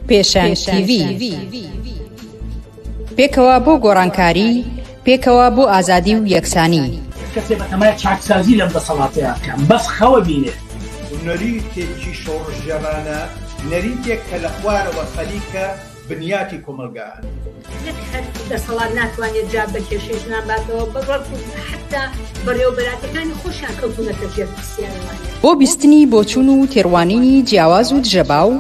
پێشەنگ تیڤی. پێکەوە بۆ گۆڕانکاری، پێکەوە بۆ ئازادی و یەکسانی. کەسێ بەتەمای چاکسازی لەم دەسەڵاتەیا بکا بەس خەوە بینێ. نەریتێکی شۆڕشگێڕانە، نەریتێک کە لە خوارەوە خەریکە بنیاتی کۆمەڵگا ئەنێت. نەک هەر دەسەڵات ناتوانێت جواب بە کێشەی ژنان باتەوە، بەڵکو حەتتا بەڕێوەبەراتەکانی خۆشیان کەوتوونەتە ژێر پرسیارەوانە. بۆ بیستنی بۆچوون و تێڕوانینی جیاواز و دژەباو،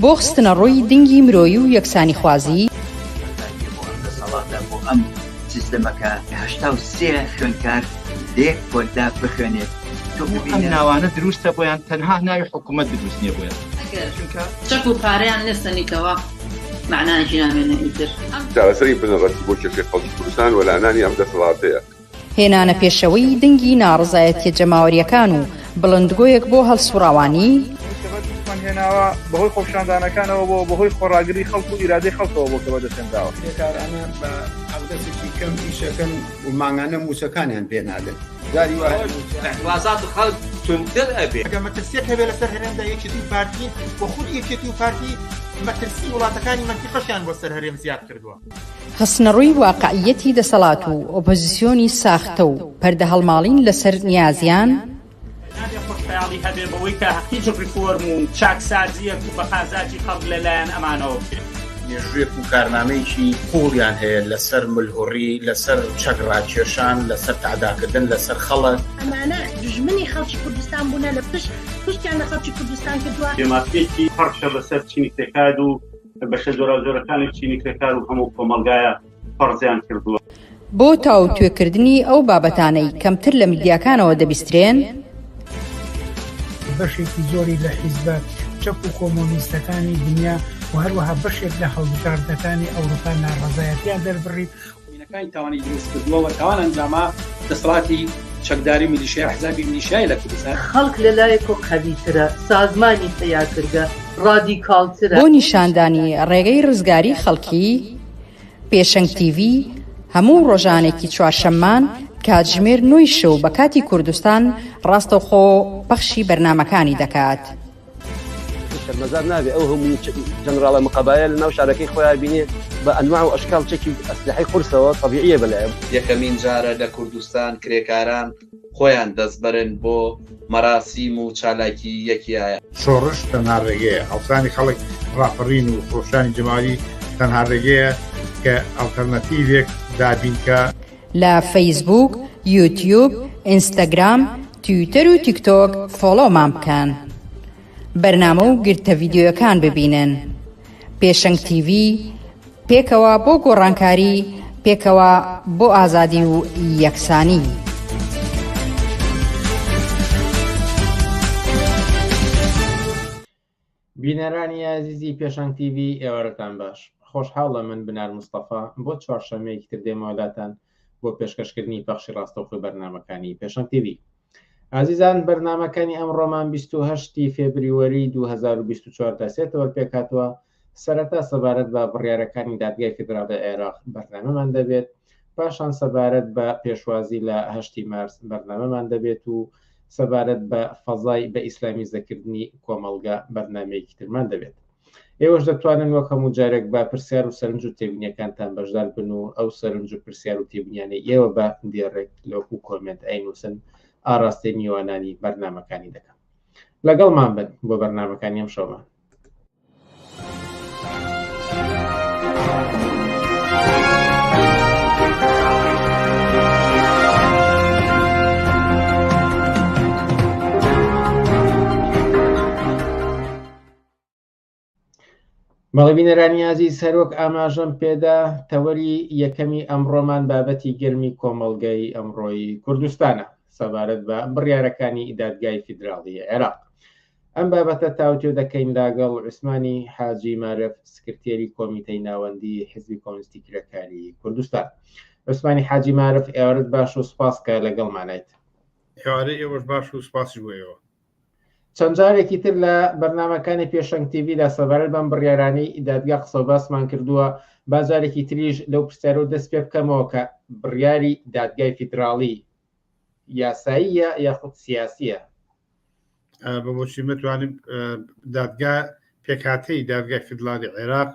بۆ خستنەڕووی دنگی مرۆیی و یەکسانیخوازی. کۆتاییە بۆ ئەم دەسەڵاتە، بۆ ئەم سیستەمە کە 83 خوێندکار لە یەک پۆلدا بخوێنێت. تۆ ئەم ببینە. ناوانە دروستە بۆیان تەنها ناوی حکومەت دروست نیە بۆیان. ئەگەر چەک و پارەیان لێ سەنیتەوە مەعنایەکی نامێنێ ئیتر. چارەسەری بنەڕەتی بۆ کێشەی خەڵکی کوردستان وەلانانی ئەم دەسەڵاتەیە. هێنانە پێشەوەی دەنگی ناڕەزایەتیە جەماوەریەکان و بڵندگۆیەک بۆ هەڵسوڕاوانی. ئەوەی کە بەدەستمان هێناوە بەهۆی خۆپیشاندانەکانەوە بووە، بەهۆی خۆڕاگری خەڵک و ئیرادەی خەڵکەوە بووە کە بەدەستهێنراوە. کرێکارانە بە حەقدەستێکی کەم ئیشەکەن و مانگانە مووچەکانیان پێ نادەن. جاری وا هەیە مووچە. ئیعتڕازات خەڵک توندتر ئەبێ. ئەگەر مەترسیەک هەبێ لەسەر هەرێمدا یەکێتی و پارتین و خودی یەکێتی و پارتی مەترسی وڵاتەکانی مەنتیقەشیان بۆ سەر هەرێم زیاد کردووە. خستنەڕووی واقعییەتی دەسەڵات و ئۆپۆزیسیۆنی ساختە و پەردەهەڵماڵین لەسەر نیازیان. نابێ خۆشخەیاڵی هەبێ بەوەی کە هیچ ڕیفۆرم و چاکسازییەک و بە قازاجی خەڵک لە لایەن ئەمانەوە بکرێ. مێژوویەک و کارنامەیەکی قووڵیان هەیە لەسەر ملهوڕی، لەسەر چەک ڕاکێشان، لەسەر تەعداکردن لەسەر خەڵک. ئەمانە دوژمنی خەڵکی کوردستان بوونە لە پشت پشتیان لە خەڵکی کوردستان کردووە. بێمافییەکی پڕشە بەسەر چینی کرێکار و بەشە جۆراوجۆرەکانی چینی کرێکار و هەموو کۆمەڵگایە فەرزیان کردووە. بۆ تاوتوێکردنی ئەو بابەتانەی کەمتر لە میدیاکانەوە دەبیسترێن. بەشێکی زۆری لە حیزبە چەپ و کۆمۆنیستەکانی دنیا و هەروەها بەشێک لە هەڵبژاردنەکانی ئەوروپا ناڕەزایەتیان دەربڕی. مینەکانی تاوانی دروست کردووە و تاوان ئەنجاما دەسەڵاتی چەکداری میلیشیا ئەحزابی میلیشیای لە کوردستان. خەڵک لە لایەکۆ قەویترە، سازمانی پەیا کردگە، ڕادیکاڵترە. بۆ نیشاندانی ڕێگەی ڕزگاری خەڵکی، پێشەنگ تیڤی هەموو ڕۆژانێکی چوارشەممان کاتژمێر نۆی شەو بە کاتی کوردستان ڕاستەوخۆ پەخشی بەرنامەکانی دەکات. شەرمەزار نابێ ئەو هەموو جەنراڵە مقەبایە لە ناو شارەکەی خۆیان بینێ بە ئەنواع و ئەشکال چەکی ئەسلحەی قورسەوە تەبیعیە بەلایەم. یەکەمین جارە لە کوردستان کرێکاران خۆیان دەستبەرن بۆ مەراسیم و چالاکی یەکیایە. شۆڕش تەنها ڕێگەیە، هەڵسانی خەڵک، ڕاپەڕین و خرۆشانی جەماوەری تەنها ڕێگەیە کە ئەڵتەرناتیڤێک دابین کا. لە فەیسبووک، یوتیوب، ئینستاگرام، تویتەر و تیکتۆک فۆڵۆمان بکەن. بەرنامە و گرتە ڤیدیۆیەکان ببینن. پێشەنگ تیڤی، پێکەوە بۆ گۆڕانکاری، پێکەوە بۆ ئازادی و یەکسانی. بینەرانی ئازیزی پێشەنگ تیڤی ئێوارەتان باش خۆشحاڵە من بنار مستەفا بۆ چوارشەممەیەکی تر دێمەوە لاتان بۆ پێشکەشکردنی پەخشی ڕاستەوخۆی بەرنامەکانی پێشەنگ تیڤی ئازیزان بەرنامەکانی ئەمڕۆمان 28 فێبریوەری 2024 تا سێتەوە پێکهاتووە سەرەتا سەبارەت بە بڕیارەکانی دادگای فیدراڵی عێراق بەرنامەمان دەبێت پاشان سەبارەت بە پێشوازی لە هەشتی مارس بەرنامەمان دەبێت و سەبارەت بە فەزای بە ئیسلامیزەکردنی کۆمەڵگە بەرنامەیەکی ترمان دەبێت. ئێوەش دەتوانن وەک هەموو جارێک بە پرسیار و سەرنج و تێبینیەکانتان بەشدار بن و ئەو سەرنج و پرسیار و تێبینیانەی ئێوە بە دێڕێک لەوەکو کۆمێنت ئەینووسن ئاراستەی میوانانی بەرنامەکانی دەکەم. لەگەڵمان بن بۆ بەرنامەکانی ئەمشەومان. بەڵێ بینەرانی ئازیز هەروەک ئاماژەم پێدا تەوەری یەکەمی ئەمڕۆمان بابەتی گەرمی کۆمەڵگەی ئەمڕۆی کوردستانە سەبارەت بە بڕیارەکانی دادگای فیدراڵی عێراق ئەم بابەتە تاوتوێ دەکەین لاگەڵ عوسمانی حاجی مارف سکرتێری کۆمیتەی ناوەندی حزبی کۆمۆنیستی کرێکاری کوردستان. عوسمانی حاجی مارف ئێوارەت باش و سپاس کە لەگەڵمانیت. ئێوارەی ئێوەش باش و سپاسیش بۆ ئێوە. چەند جارێکی تر لە بەرنامەکانی پێشەنگ تیڤیدا سەبارەت بەم بڕیارانەی دادگا قسە و باسمان کردووە، با جارێکی تریش لەو پرسیارەوە دەست پێ بکەمەوە کە بڕیاری دادگای فیدراڵی یاساییە یاخود سیاسییە؟ بە بۆچی متوانیم دادگا پێکهاتەی دادگای فیدڕاڵی عێراق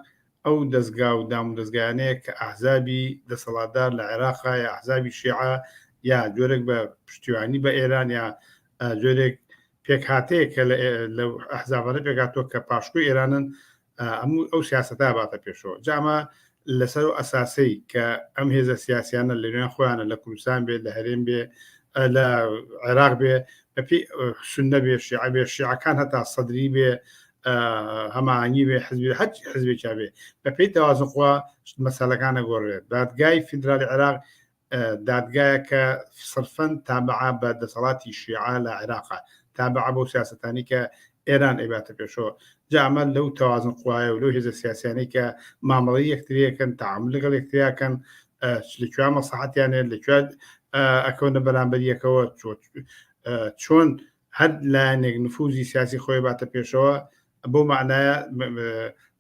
ئەو دەزگا و دامودەزگایانەیە کە ئەحزابی دەسەڵاتدار لە عێراقا یا ئەحزابی شیعە یا جۆرێک بە پشتیوانی بە ئێران یا جۆرێک پێکهاتەیە کە لە ئەحزابانە پێکهاتووە کە پاشکۆی ئێرانن هەموو ئەو سیاسەتە باتە پێشەوە جا ئەمە لەسەر و ئەساسەی کە ئەم هێزە سیاسیانە لە نێوان خۆیانە لە کوردستان بێ لە هەرێم بێ لە عێراق بێ بەپی سنە بێ شیعە بێ شیعەکان هەتا سەدری بێ هەماهەنگی بێ حزبی هەر حزبێکیا بێ بەپێی تەوازن خوا مەسەلەکانە گۆڕێت دادگای فیدرالی عێراق دادگایەکە سرفەن تابعە بە دەسەڵاتی شیعە لە عێراقا، تابعە بەو سیاسەتانەی کە ئێران ئەیباتە پێشەوە. جا ئەمە لەو تەوازن قوایە و لەو هێزە سیاسیانەی کە مامەڵەی یەکتری ئەکەن، تەعامول لەگەڵ یەکتری ئەکەن، لە کوێ مەسڵەحەتیان هەیە، لە کوێ ئەکەونە بەرامبەر یەکەوە، چۆن هەر لایەنێک نفوزی سیاسی خۆی باتە پێشەوە، بەو مەعنایە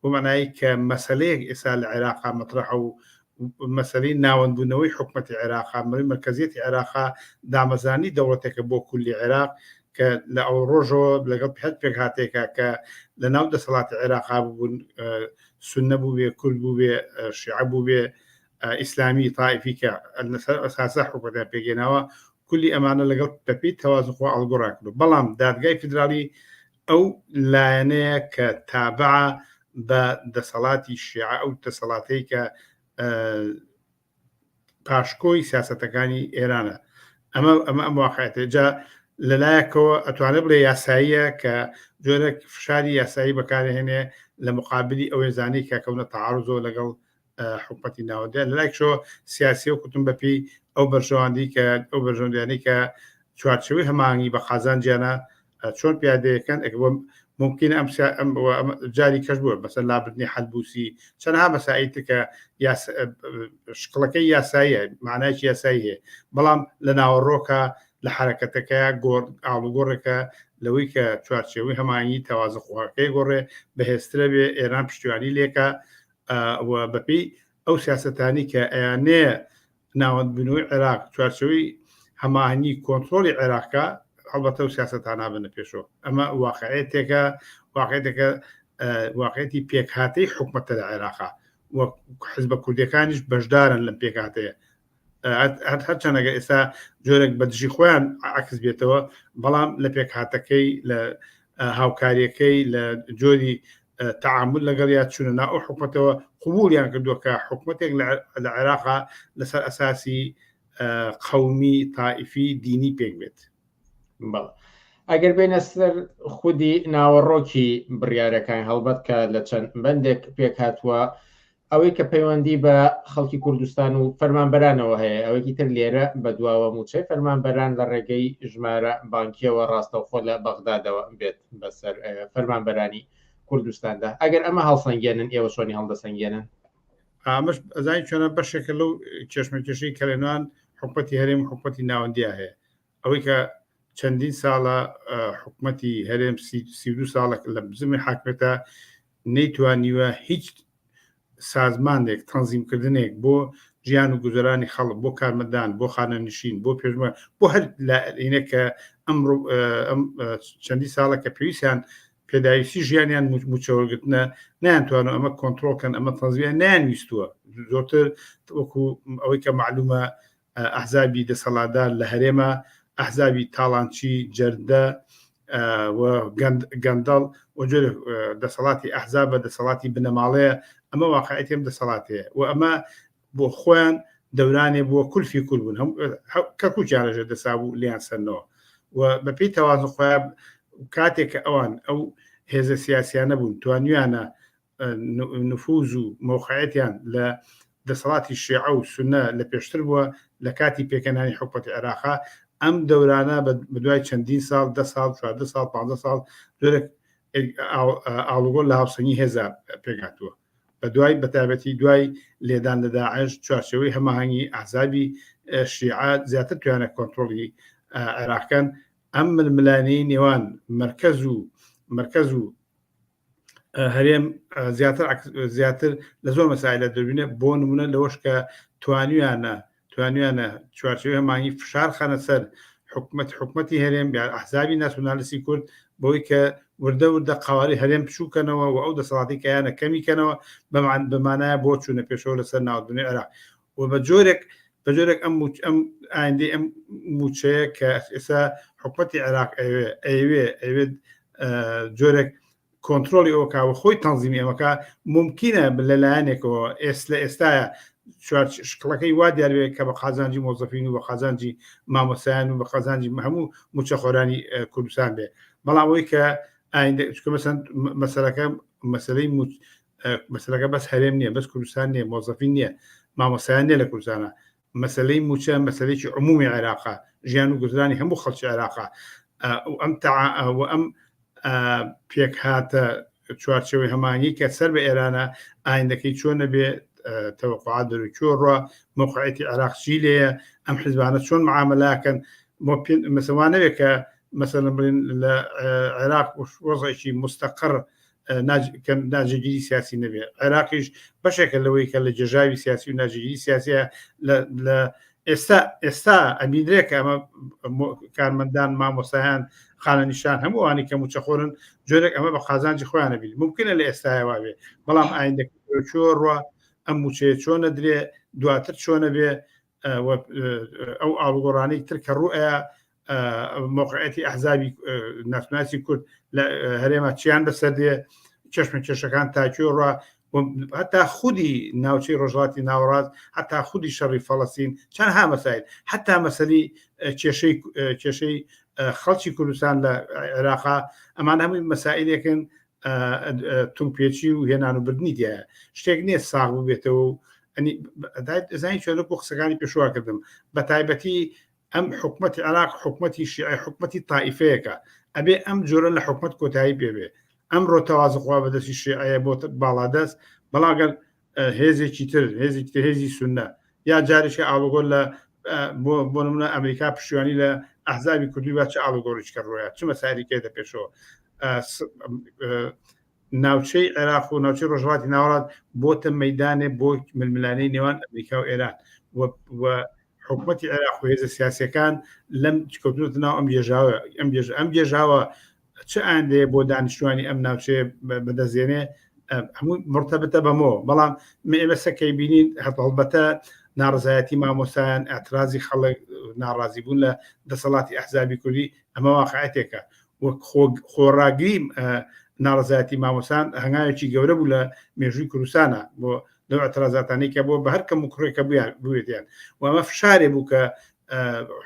بۆ مەعنای کە مەسەلەیەک ئێستا لە عێراقا مەترەحە و مەسەلەی ناوەندبوونەوەی حکومەتی عێراقا مەری مەرکەزیەتی عێراقا دامەزرانی دەوڵەتێکە بۆ کولی عێراق کە لە ئەو ڕۆژەوە لەگەڵ هەر پێکهاتێکە کە لە ناو دەسەڵاتی عێراقا بوون سوننە بووبێ کورد بووبێ شیعە بووبێ ئیسلامی تائیفی کە لەسەر ئەساسە حکومەتیان پێکهێناوە کولی ئەمانە لەگەڵ بەپێی تەوازن خۆ ئاڵگۆڕیان کردو بەڵام دادگای فیدراڵی ئەو لایەنەیە کە تابعە بە دەسەڵاتی شیعە، ئەو دەسەڵاتەی کە پاشکۆی سیاسەتەکانی ئێرانە. ئەمە ئەمە ئەم واقعێتە. جا لەلایەکەوە ئەتوانێت بڵێ یاساییە کە جۆرێک فشاری یاسایی بەکارهێنێ لە مقابلی ئەو هێزانەی کە کەونە تەعاروزەوە لەگەڵ حکومەتی ناوەندە لەلایکشەوە سیاسی و کوتم بەپی ئەو بەرژەوەندی کە ئەو بەرژەوەندیانەی کە چوارچێوەی هەماهەنگی بە قازانجیانە چۆن پیادەیەکەن ممکنە ئەم ئەم جاری کەش بووە بەسەر لابردنی حەلبوسی چەندها مەسائل تر کە شکڵەکەی یاساییە معنایکی یاسایی هەیە بەڵام لە ناوەڕۆکە لە حرەکەتەکە گۆڕ ئاڵوگۆڕێکە لەوەی کە چوارچێوەی هەماهەنگی تەوازن خواکەی گۆڕێ بەهێزترە بێ ئێران پشتیوانی لێکە و بەپێی ئەو سیاسەتانی کە ئەیانێ ناوەندبوونەوەی عێراق چوارچێوەی هەماهەنگی کۆنترۆڵی عێراقە هەڵبەتە و سیاسەتان نابنە پێشەوە ئەمە واقعێتێکە واقعێتێکە واقعێتی پێکهاتەی حکومەتە لە عێراقا و حزبە کوردیەکانیش بەشدارن لەم پێکهاتەیە هەرچەند ئەگەر ئێستا جۆرێک بە دژی خۆیان عکس بێتەوە بەڵام لە پێکهاتەکەی لە هاوکاریەکەی لە جۆری تعامل لەگەڵ یا چونە نا ئەو حکومەتەوە قبولیان کردووە کە حکومەتێک لە عێراقا لەسەر ئەساسی قومی تائیفی دینی پێک بێت. بەڵێ ئەگەر بێنە سەر خودی ناوەڕۆکی بڕیارەکان هەڵبەت کە لە چەند بەندێک پێک هاتووە ئەوەی کە پەیوەندی بە خەڵکی کوردستان و فەرمانبەرانەوە هەیە ئەوەیەکی تر لێرە بەدواوە مووچەی فەرمانبەران لە ڕێگەی ژمارە بانکیەوە ڕاستەوخۆ لە بەغدادەوە بێت بەسەر فەرمانبەرانی کوردستاندا ئەگەر ئەمە هەڵسەنگێنن ئێوە چۆنی هەڵدەسەنگێنن؟ ئەمەش ئەزانی چۆنە بەشێکە لەو کێشمەکێشەی کە لەنێوان حکومەتی هەرێم و حکومەتی ناوەندیا هەیە ئەوەی کە چەندین ساڵە حکومەتی هەرێم 32 ساڵە لە بزمی حاکمێتە نەیتوانیوە هیچ سازمانێک تەنزیمکردنێک بۆ ژیان و گوزەرانی خەڵک بۆ کارمەندان بۆ خانەنشین بۆ پێشمە بۆ هەر لایەنێک کە ئەمڕۆ ئەم چەندی ساڵە کە پێویستیان پێداویستی ژیانیان موچەوەرگرتنە نەیانتوانەوە ئەمە کۆنتترۆل کەن ئەمە تەنزیان نیان ویستووە زۆرتر وەکو ئەوەی کە معلومە ئەحزابی دەسەڵاتدار لە هەرێمە ئەحزابی تاڵانچی جەردە و گەندەڵ و جۆرە دەسەڵاتی ئەحزابە دەسەڵاتی بنەماڵەیە ئەمە واقعەتی ئەم دەسەڵاتەیە و ئەمە بۆ خۆیان دەورانێ بووە کولفی کول بوون هەم کەرکوکیان لەژێر دەسا بوو لیان سەرنەوە و بەپێی تەوازن خۆیان کاتێک کە ئەوان ئەو هێزە سیاسیانە بوون توانیانە نفوز و مەوقعەتیان لە دەسەڵاتی شیعە و سونە لە پێشتر بووە لە کاتی پێکەنانی حکومەتی عێراقا ئەم دەورانە بە دوای چەندین ساڵ ده ساڵ 14 ساڵ 15 ساڵ جۆرێک ئاڵوگۆڕ لە هاوسەنگی هێزا پێکهاتووە بە دوای بەتایبەتی دوای لێدان لە داعش چوارچێوەی هەماهەنگی ئەحزابی شیعە زیاتر توانە کۆنترۆڵی عێراقکەن ئەم ململانێی نێوان مەرکەز و مەرکەز و هەرێم زیاتر زیاتر لە زۆر مەسایلە دەبینێ بۆ نمونە لەوەش کە توانیانە توانیانە چوارچێوەی هەماهەنگی فشار خەنە سەر حکومەت حکومەتی هەرێم یا ئەحزابی ناسیۆنالیستی کورد بەوەی کە وردە وردە قەوارەی هەرێم بچووکەنەوە و ئەو دەسەڵاتی کەیانە کەمی کەنەوە بەمانایە بۆ چوونە پێشەوە لەسەر ناودنی عێراق و بە جۆرێک بە جۆرێک ئەم ئەم ئایندەی ئەم موچەیە کە ئێستا حکومەتی عێراق ئەوێ ئەوێ ئەوێت جۆرێک کۆنترۆڵی ئەوکا و خۆی تەنزیمی ئەمەکە ممکنە لەلایەنێکەوە ئێس لە ئێستاە چوار شکڵەکەی وا دیارێت کە بە قازانجی مۆزەفین و بە قازانجی مامۆسایان و بە قازانجی هەموو موچەخۆرانی کوردستان بێ بەڵام ئەوەی کە ئایندە چکە مەسەن مەسەلەکە مەسلەی مەسلەکە بەس هەرێم نییە بەس کوردستان نییە مۆزەفین نییە مامۆسایان نییە لە کوردستانە مەسلەی موچە مەسلەیەکی عمومی عێراقە ژیان و گوزرانی هەموو خەڵکی عێراقە ئەم و ئەم پێکهاتە چوارچەوەی هەمانگی کە سەر بە ئێرانە ئایندەکەی چۆن نەبێ تەوەقعات دەرو کوێ ڕە موقعەتی عێراق چی لێیە ئەم حزبانە چۆن معاملاکەن مەسەوانەوێت کە مەسەلەن بڵێن لە عێراق وەزعێکی مستەقڕ ناجێگیری سیاسی نەبێ عێراقیش بەشێکە لەوەی کە لە جێژاوی سیاسی و ناجێگیری سیاسیە لە ئێستا ئێستا ئەبینرێ کە ئەمە کارمەندان مامۆسایان خانەنیشان هەموو ئەوانی کە موچەخۆرن جۆرێک ئەمە بە قازانجی خۆیانە بین ممکنە لە ئێستاە وابێ بەڵام ئایندە چۆڕوە ئەم موچەیە چۆنە درێ دواتر چۆنە بێ ئەو ئاڵوگۆڕانەی تر کە ڕوئەیە مۆقعەتی ئەحزابی ناسناسی کورد لە هەرێمە چیان بەسەر دێ چشمە کێشەکان تاکوێ ڕە هەتا خودی ناوچەی ڕۆژهەڵاتی ناوەڕاست هەتا خودی شەڕی فەڵەستین چەندها مەسایل هەتا مەسەلی کێشەی کێشەی خەڵکی کوردستان لە عێراقا ئەمان هەمووی مەسائلێکن تونپێچی و هێنان و بردننی تایە شتێک نییە ساغ ببێتەوە و زانی چۆن وەکو قسەکانی پێشوا کردم بە تایبەتی ئەم حکومەتی عراق حکومەتی شیعی حکومەتی تائیفەیەکە ئەبێ ئەم جۆرە لە حکومەت کۆتایی پێبێ ئەمڕۆ تەوازخوا بەدەستی شیعەیە بۆ باڵادەست بەڵام گەر هێزێکی تر هێزێکی تر هێزی سوننە یا جارێکی ئاڵوگۆر لە بۆ نمونە ئەمریکا پشتیوانی لە ئەحزابی کوردی با چ ئاڵوگۆڕیش کە ڕۆیە چ مەسایلی کێتە پێشەوە ناوچەی عێراق و ناوچەی ڕۆژهەڵاتی ناوەڕاست بۆتە مەدانێ بۆ ململانەی نێوان ئەمریکا و ئێران و حکومەتی عێراق و هێزە سیاسیەکان لەم کەوتنەتە ناو ئەم گێژاوە ئەم گێژ ئەم گێژاوە چ ئایندەیە بۆ دانیشتوانی ئەم ناوچەیە بەدەستێنێ هەموو مرتبتە بەمەوە بەڵام ئێمە سەکەی بینین هەڵبەتە ناڕزایەتی مامۆسایان ئەترازی خەڵک ناڕازی بوون لە دەسەڵاتی ئەحزابی کوردی ئەمە واقعەتێکە وەک خۆڕاگری ناڕزایەتی مامۆسان هەنگاوێکی گەورە بوو لە مێژووی کوردستانە بۆ لەو اعترازاتانەی کە بۆ بە هەر کەم و کوڕێکە بوێتیان و ئەمە فشارێ بوو کە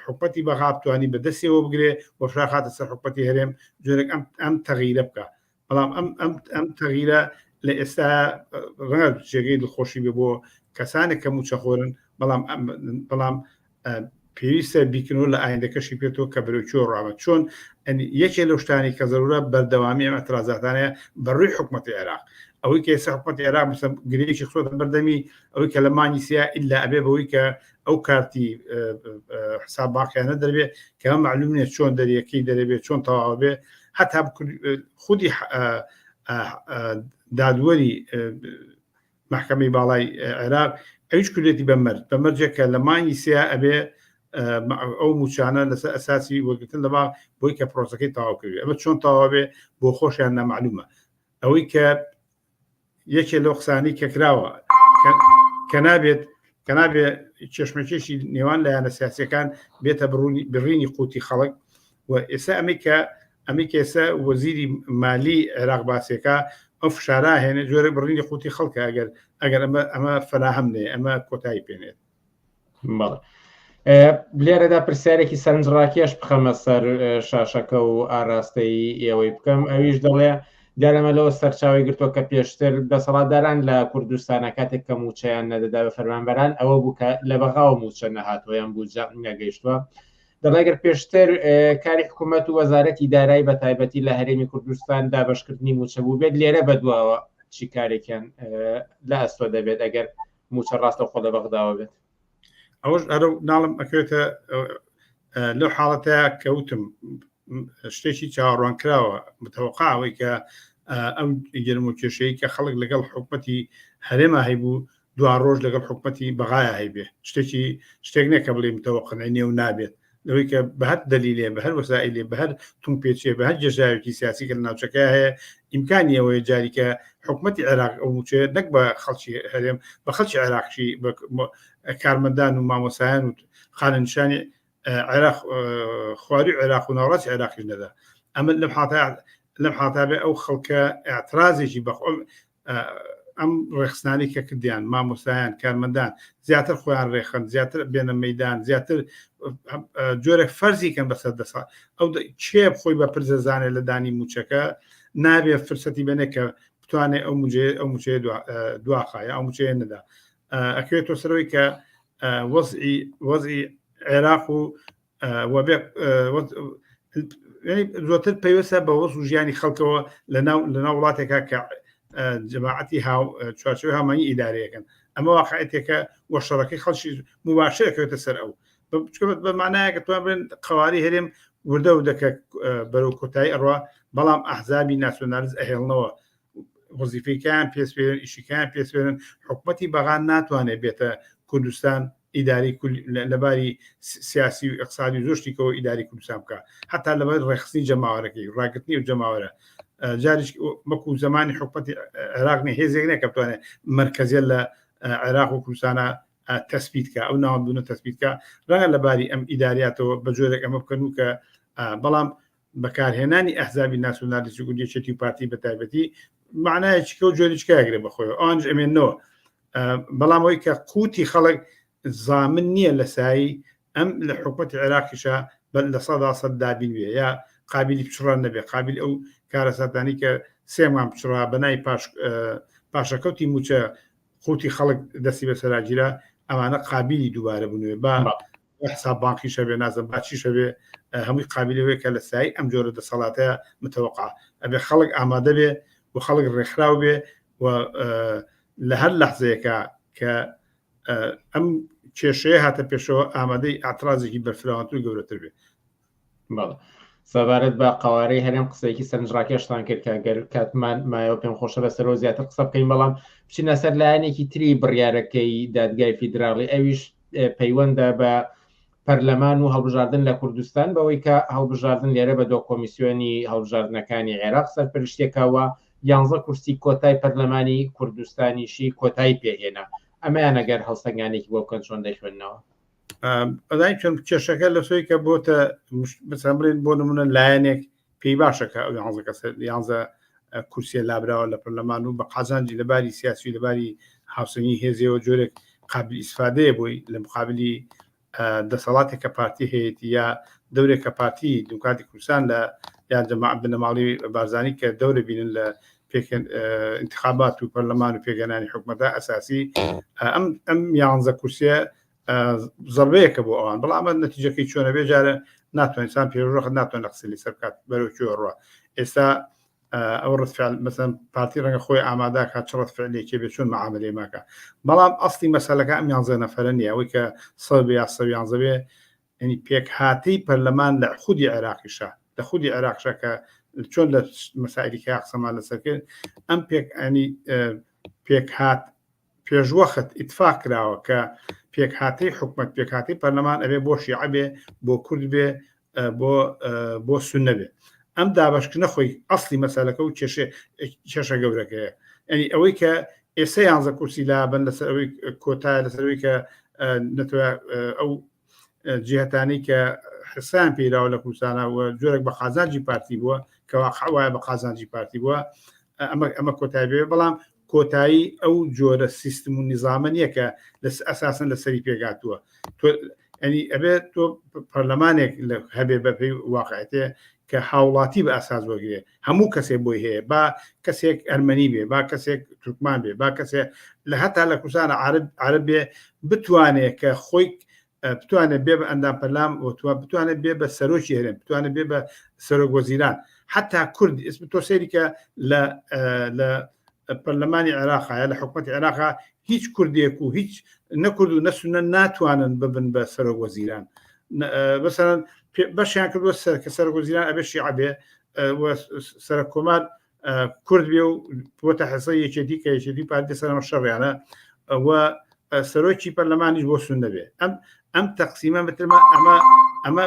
حکومەتی بەغا بتوانی بە دەستیەوە بگرێ و فشار خاتە سەر حکومەتی هەرێم جۆرێک ئەم ئەم تەغیرە بکە بەڵام ئەم ئەم ئەم تەغیرە لە ئێستا ڕەنگە جێگەی دڵخۆشی بێ بۆ کەسانێک کە موچەخۆرن بەڵام بەڵام پێویستە بیکنەوە لە ئایندەکەشی پێتەوە کە بەرەو کوێ ڕامە چۆن یەکێ لەو شتانی کە زەرورە بەردەوامی ئەم اعترازاتانەیە بەڕووی حکومەتی عێراق ئەوەی کە ئێستا حکومەتی عێراق مثلا گرێکی خستۆتە بەردەمی ئەوەی کە لە مانگی سیا ئیلا ئەبێ بەوەی کە ئەو کارتی حساب باقیانە دەربێ کە معلوم نییە چۆن دەریەکەی دەرەبێ چۆن تەواو بێ هەتا خودی دادوەری محکمەی باڵای عێراق ئەویش کردێتی بە مەرج بە مەرجێک کە لە مانگی سیا ئەبێ ئەو موچانە لەسەر ئەساسی وەرگتن لە باغ بۆی کە پرۆسەکەی تەواو کردێ ئەمە چۆن تەواو بێ بۆ خۆشیان نامعلومە ئەوەی کە یەکێ لەو قسانەی کە کراوە کە نابێت کە نابێت کێشمەکێشی نێوان لایەنە سیاسەکان بێتە بڕوونی بڕینی قوتی خەڵک و ئێستا ئەمەی کە ئەمەی کە ئێستا وەزیری مالی عێراق باسێکە ئەو فشارا هێنێ جۆرە بڕینی قوتی خەڵکە ئەگەر ئەگەر ئەمە ئەمە فەراهەم نێ ئەمە کۆتایی پێنێت بەڵێ لێرەدا پرسیارێکی سەرنجڕاکێش بخەمە سەر شاشەکە و ئاراستەی ئێوەی بکەم ئەویش دەڵێ دیارەمە لەوە سەرچاوی گرتووە کە پێشتر دەسەڵاتداران لە کوردستانە کاتێک کە موچەیان نەدەدا بە فەرمانبەران ئەوە بوو کە لە بەغاوە موچە نەهاتووە یان بودجە نەگەیشتووە دەڵێ گەر پێشتر کاری حکوومەت و وەزارەتی دارایی بە تایبەتی لە هەرێمی کوردستان دابەشکردنی موچە بوو بێت لێرە بەدواوە چی کارێکیان لە ئەستۆ دەبێت ئەگەر موچە ڕاستەوخۆ لە بەغداوە بێت ئەوەش ئەرە ناڵم ئەکەوێتە لەو حاڵەتە کەوتم شتێکی چاوەڕوان کراوە متەوەقع ئەوەی کە ئەو گەرم و کێشەیە کە خەڵک لەگەڵ حکومەتی هەرێما هەیبوو دوا ڕۆژ لەگەڵ حکومەتی بەغایا هەیبێ شتێکی شتێک نییە کە بڵێ متەوەقع نیە و نابێت. لەوەی کە بە هەر دەلیلێ بە هەر وەسائلێ بە هەر تونپێچێ بە هەر گێژاوێکی سیاسی کە لە ناوچەکە هەیە ئیمکانی ئەوەیە جاری کە حکومەتی عێراق ئەو موچەیە نەک بە خەڵکی هەرێم بە خەڵکی عێراقی بە کارمەندان و مامۆسایان و خانەنشانی عێراق خواری عێراق و ناوەڕاستی عێراقیش نەدا ئەمە لەم حاڵەتە لەم حاڵەتە بێ ئەو خەڵکە ئاعترازێکی بەخۆ ئەم ڕێخستانی کە کردیان مامۆستایان کارمەندان زیاتر خۆیان ڕێخەن زیاتر بێنە مەدان زیاتر جۆرێک فەرزی کەن بەسەر دەسا ئەو کێ خۆی بە پرزەزانێت لە دانی موچەکە نابێ فرسەتی بێنێ کە بتوانێت ئەو موجێ ئەو موچەیە دواخە یا ئەو موچەیە نەدا ئەکەوێتەوە سەرەوەی کە وەزعی وەزعی عێراق و زۆتر پەیوەستە بە وەز و ژیانی خەڵکەوە لە ناو لە ناو وڵاتێکا کە جەماعەتی هاو چوارچێوەی هاومانی ئیدارەیەکەن ئەمە واقعەتێکە وە شەڕەکەی خەڵکی مباشرە کەوێتە سەر ئەو بە معنایە توان بڵێن قواری هەرێم وردە و دەکە بەرەو کۆتایی ئەڕوا بەڵام ئەحزابی ناسیۆنالیست ئەهێڵنەوە وەزیفەی کایان پێسپێرن ئیشیکایان پێسپێرن حکومەتی بەغا ناتوانێت بێتە کوردستان ئیداری لەباری سیاسی و اقتصادی و زۆر شتیکەوە ئیداری کوردستان بکە حتا لەبەر ڕێخستنی جەماوەرەکەی ڕاگرتنی و جەماوەرە جاریش وەکو زمانی حکومەتی عێراق نیە هێزێک نیە کە بتوانێت مرکزیە لە عێراق و کوردستانە تەسبیت کە ئەو ناوەندونە تەسبیت کە ڕەنگە لەباری ئەم ئیداریاتەوە بە جۆرێک ئەمە بکەن و کە بەڵام بەکارهێنانی ئەحزابی ناسیۆنالیستی کوردی یەکێتی و پارتی بە تایبەتی معنایەکی کە و جۆریچکە ئەگرێ بەخۆی ئەوانش ئەمێنەوە بەڵام ئەوەی کە قوتی خەڵک زامن نییە لە سایی ئەم لە حکوومەتی عێراقیشە بە 100% دابین بێ یا قابلی پچڕان نەبێ قابل ئەو کارەساتانی کە سێمان پچڕا بەنای پاش پاشەکەوتی موچە قوتی خەڵک دەستی بەسەراگیرا ئەمانە قابلی دووبارە بوونەوە با حساب بانقیش هەبێ نازم با چیش هەبێ هەمووی قابلی ئەوەیە کە لە سایەی ئەم جۆرە دەسەڵاتە متەوەقع ئەبێ خەڵک ئامادە بێ و خەڵک ڕێکخراو بێ و لە هەر لەحزەیەکە کە ئەم کێشەیە هاتە پێشەوە ئامادەی ئاعترازێکی بەرفراوانتر و گەورەتر بێ. بەڵێ سەبارەت بە قوارەی هەرێم قسەیەکی سەرنجڕاکێشتان کرد کە گەر کاتمان مایەوە پێم خۆشە لەسەرەوە زیاتر قسە بکەین بەڵام بچینە سەر لایەنێکی تری بڕیارەکەی دادگای فیدراڵی ئەویش پەیوەندە بە پەرلەمان و هەڵبژاردن لە کوردستان بەوەی کە هەڵبژاردن لێرە بە دۆ کۆمیسیۆنی هەڵبژاردنەکانی عێراق سەرپەرشتێکەوە یانزە کورسی کۆتای پەرلەمانی کوردستانیشی کۆتایی پێهێنا ئەمەیان ئەگەر هەڵسەنگانێکی بۆ بکەن چۆن دەیخوێندنەوە؟ ئەزانی چۆن کێشەکە لە سۆی کە بۆتە مثلا بڵێن بۆ نمونە لایەنێک پێی باشە کە ئەو یانزە کەسە یانزە کورسیە لابراوە لە پەرلەمان و بە قازانجی لەباری سیاسی لەباری هاوسەنگی هێزیەوە جۆرێک قابل ئیسفادەیە بۆی لە مقابلی دەسەڵاتێک کە پارتی هەیەی یا دەورێک کە پارتی دیموکراتی کوردستان لە یان جەماعەت بنەماڵی بارزانی کە دەورە بینن لە پێکهێن انتخابات و پەرلەمان و پێکهێنانی حکومەتە ئەساسی ئەم ئەم یانزە کورسیە زەربەیەکە بۆ ئەوان بەڵام ئەمە نەتیجەکەی چۆنە بێ جارە ناتوانێت ئینسان پێشوەخت ناتوانێت قسە لەسەر بکات بەرەو کوێ ڕوە ئێستا ئەو ڕەد فعل مەسەن پارتی ڕەنگە خۆی ئامادە کات چ ڕەد فعلێکی بێ چۆن معاملەی ماکە بەڵام ئەسلی مەسەلەکە ئەم یانزە نەفەرە نییە ئەوەی کە سەد بێ یا سەد یانزە بێ یعنی پێکهاتەی پەرلەمان لە خودی عێراقیشە لە خودی عێراقشە کە چۆن لە مەسائلی کە قسەمان لەسەر کرد ئەم پێک ئەنی پێکهات پێشوەخت ئیتفاق کراوە کە پێکهاتەی حکومەت پێکهاتەی پەرلەمان ئەبێ بۆ شیعە بێ بۆ کورد بێ بۆ بۆ سوننە بێ ئەم دابەشکردنە خۆی ئەسلی مەسەلەکە و کێشە کێشە گەورەکەیە یعنی ئەوەی کە ئێستا یانزە کورسی لابن لەسەر ئەوەی کۆتایە لەسەر ئەوەی کە نەتەوە ئەو جهتانی کە حسان پیراوە لە کوردستانە و جۆرێک بە قازانجی پارتی بووە کە واقع وایە بە قازانجی پارتی بووە ئەمە ئەمە کۆتایی بێ بەڵام کۆتایی ئەو جۆرە سیستم و نیزامە نییە کە لە ئەساسەن لەسەری پێگاتووە تۆ ئەنی ئەبێت تۆ پەرلەمانێک هەبێ بەپێی واقعێتێ کە هاوڵاتی بە ئەساس وەگرێ هەموو کەسێک بۆی هەیە با کەسێک ئەرمەنی بێ با کەسێک تورکمان بێ با کەسێک لە هەتا لە کوردستانە عرب عرب بێ بتوانێت کە خۆی بتوانێت بێ بە ئەندام پەرلام وتوە بتوانێت بێ بە سەرۆکی هەرێم بتوانێت بێ بە سەرۆک وەزیران حتا کورد ئێستا تۆ سەیری کە لە لە پەرلەمانی عێراقا یا لە حکوومەتی عێراقا هیچ کوردێک و هیچ نەکرد و نەسونە ناتوانن ببن بە سەرۆک وەزیران بەسەرەن بەشیان کردووە سەر کە سەرۆک وەزیران ئەبێ شیعە بێ سەرۆک کۆمار کورد بێ و بۆتە حسە یەکێتی کە یەکێتی پارتی سەرەوە شەڕیانە و سەرۆکی پەرلەمانیش بۆ سوننە بێ ئەم ئەم تەقسیمە مترمە ئەمە ئەمە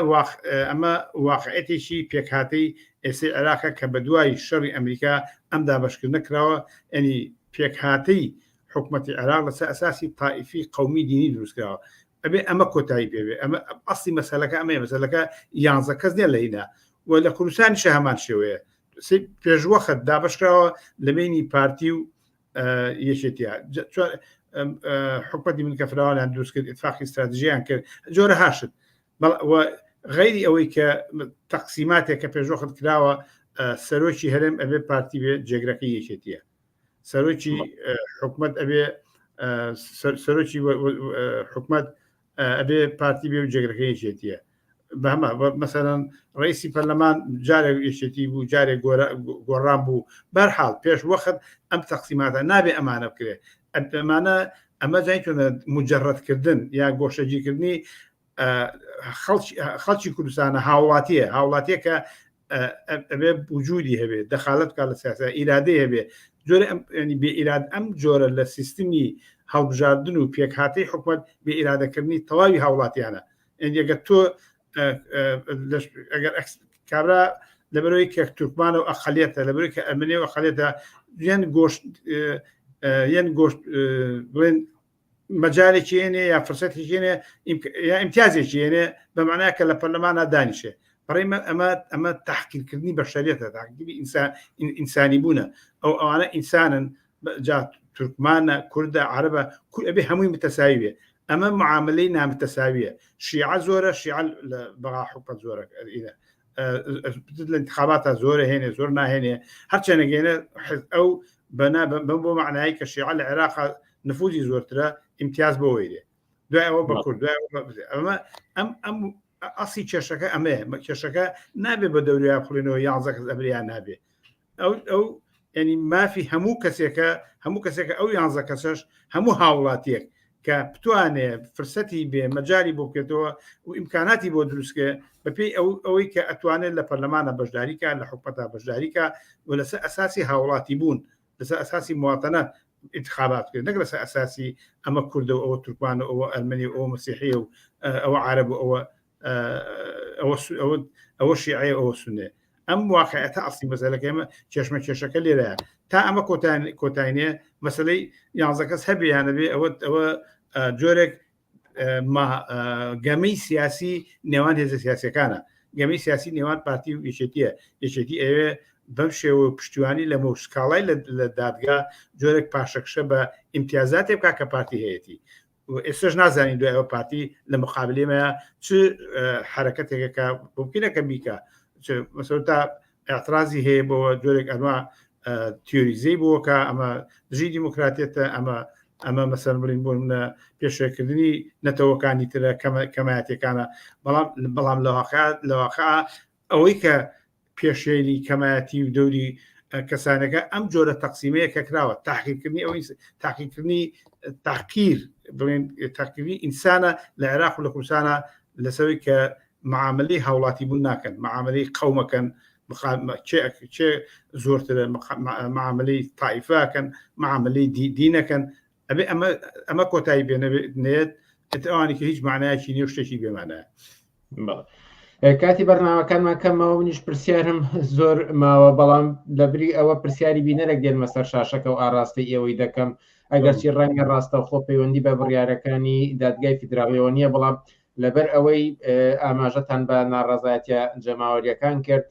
ئەمە واقعەتێکی پێکهاتەی ئێسەی عێراقە کە بە دوای شەڕی ئەمریکا ئەم دابەشکردنە کراوە ئەنی پێکهاتەی حکومەتی عێراق لەسەر ئەساسی تائیفی قومی دینی دروستکراوە ئەبێ ئەمە کۆتایی پێبێ ئەمە ئەسلی مەسەلەکە ئەمەیە مەسەلەکە یانزە کەس نیە لە هینا و لە کوردستانیش هەمان شێوەیە پێشوەخت دابشکراوە لە بینی پارتی و یەکێتیە حکومەتی من کە فراوانیان دروست کرد اتفاقی استراتژیان کرد جۆرە هاشت غەیری ئەوەی کە تەقسیماتێک کە پێشوەخت کراوە سەرۆکی هەرێم ئەبێ پارتی بێ جێگرەکەی یەکێتیە سەرۆکی حکومت ئەبێ سەرۆکی حکومت ئەبێ پارتی بێ و جێگرەکەی یەکێتیە بەهمە مەسەرەن ڕئیسی پەرلەمان جارێک یەکێتی بوو جارێک گۆڕان بوو بەرحاڵ پێش وەخت ئەم تەقسیماتە نابێ ئەمانە بکرێ ئەمانە ئەمە جایتونە مجرڕەتکردن یا گۆشەگیرکردنی خەڵکی کوردستانە هاوڵاتیە هاوڵاتیەکە ئەبێ وجودی هەبێ دەخالەت بکات لە سیاسە ئیرادەی هەبێ جۆرە ئەم ینی بێ ئیراد ئەم جۆرە لە سیستمی هەڵبژاردن و پێکهاتەی حکومت بێ ئیرادەکردنی تەواوی هاوڵاتیانە ئەگەر تۆ ئەگەر کابرا لەبەرەوەی کە تورکمانە و ئەقلیەتە لەبەرەوەی کە ئەمنێ و ئەقلیەتە یان گۆشت یان گۆشت بڵێن مەجالێکی هێنێ یا فرسەتێکی هێنێ یا ئیمتیازێکی هێنێ بە معنای کە لە پەرلەمانە دانیشێ بەڕێ ئەمە ئەمە تحقیرکردنی بەشەریەتە تاقیری ئینسان ئینسانی بوونە ئەو ئەوانە ئینسانن جا تورکمانە کوردە عربە ئەبێ هەمووی متەساوی بێ ئەمە معاملەی نامتەساویە شیعە زۆرە شیعە لە بەغا حکومەت زۆرە لە انتخاباتە زۆرە هێنێ زۆر ناهێنێ هەرچەنەگەێنە ئەو بەنا بەم بۆ معنایی کە شیعە لە عێراق نفوزی زۆرترە ئیمتیاز بۆ وەیرێ دوای ئەوە بە کورد دوای ئەمە ئەم ئەم ئەسی کێشەکە ئەمەیە کێشەکە نابێ بە دەوریا بخڵینەوە یانزە کەس ئەبریان نابێ ئەو ئەو ینی مافی هەموو کەسێکە هەموو کەسێکە ئەو یانزە کەسەش هەموو هاوڵاتیەک کە بتوانێ فرسەتی بێ مەجای بۆ بکرێتەوە و ئیمکاناتی بۆ دروستکێ بەپێی ئەو ئەوەی کە ئەتوانێت لە پەرلەمانە بەشداریکە لە حکومەتا بەشداریکە و لەسەر ئەساسی هاوڵاتی بوون لەسەر ئەساسی مواتەنە انتخابات بکرێت نەک لەسەر ئەساسی ئەمە کوردە و ئەوە تورکمان و ئەوە ئەرمەنی و ئەوە مەسیحی و ئەوە عرب و ئەوە ئەوە ئەوە ئەوە شیعەیە ئەوە سونێ ئەم واقعەتە ئەسلی مەسەلەکە ئێمە کێشمە کێشەکە لێرەیە تا ئەمە کۆتاینێ مەسلەی یانزە کەس هەبێ یان نەبێ ئەوە ئەوە جۆرێک گەمەی سیاسی نێوان هێزە سیاسەکانە گەمەی سیاسی نێوان پارتی و یەکێتیە یەکێتی ئەوێ بەم شێوە پشتیوانی لە مۆسکاڵای لە دادگا جۆرێک پاشەکشە بە ئیمتیازاتێ بکە کە پارتی هەیەی ئێستش نازانین دوای ئەوە پارتی لە مقابلێمەیە چ حرەکەتێکە کە ممکنە کە بیکە مەسەر تا اعترازی هەیە بۆ جۆرێک ئەنوا تیۆریزەی بووە کە ئەمە دژی دیموکراتێتە ئەمە ئەمە مەسەر بڵین بۆ منە پێشێکردنی نەتەوەکانی ترە کەمایەتەکانە بەڵام بەڵام لە واقع لە واقع ئەوەی کە پێشێلی کەمایەتی و دەوری کەسانەکە ئەم جۆرە تەقسیمەیە کە کراوە تاقیکردنی ئەوەی تاقیکردنی تاقیر بڵێن تاقیکردنی ئینسانە لە عێراق و لە کوردستانە لەسەوەی کە معاملەی هاوڵاتی بوون ناکەن معاملەی قەومەکەن چێ زۆرترە معاملەی تایفاکەن معاملەی دینەکەن ئەبێ ئەمە ئەمە کۆتایی بێ نێت ئەوانی کە هیچ معنایەکی نیە شتێکی بێمانایە کاتی بەرنمەکانمان کەمەوە منیش پرسیارم زۆر ماوە بەڵام لەبری ئەوە پرسیاری بینەرێک دێنمە سەر شاشەکە و ئاراستەی ئێوەی دەکەم ئەگەرچی ڕەنگە ڕاستەوخۆ پەیوەندی بە بڕیارەکانی دادگای فیدراڵیەوە نییە بەڵام لەبەر ئەوەی ئاماژەتان بە ناڕەزایەتیە جەماوەریەکان کرد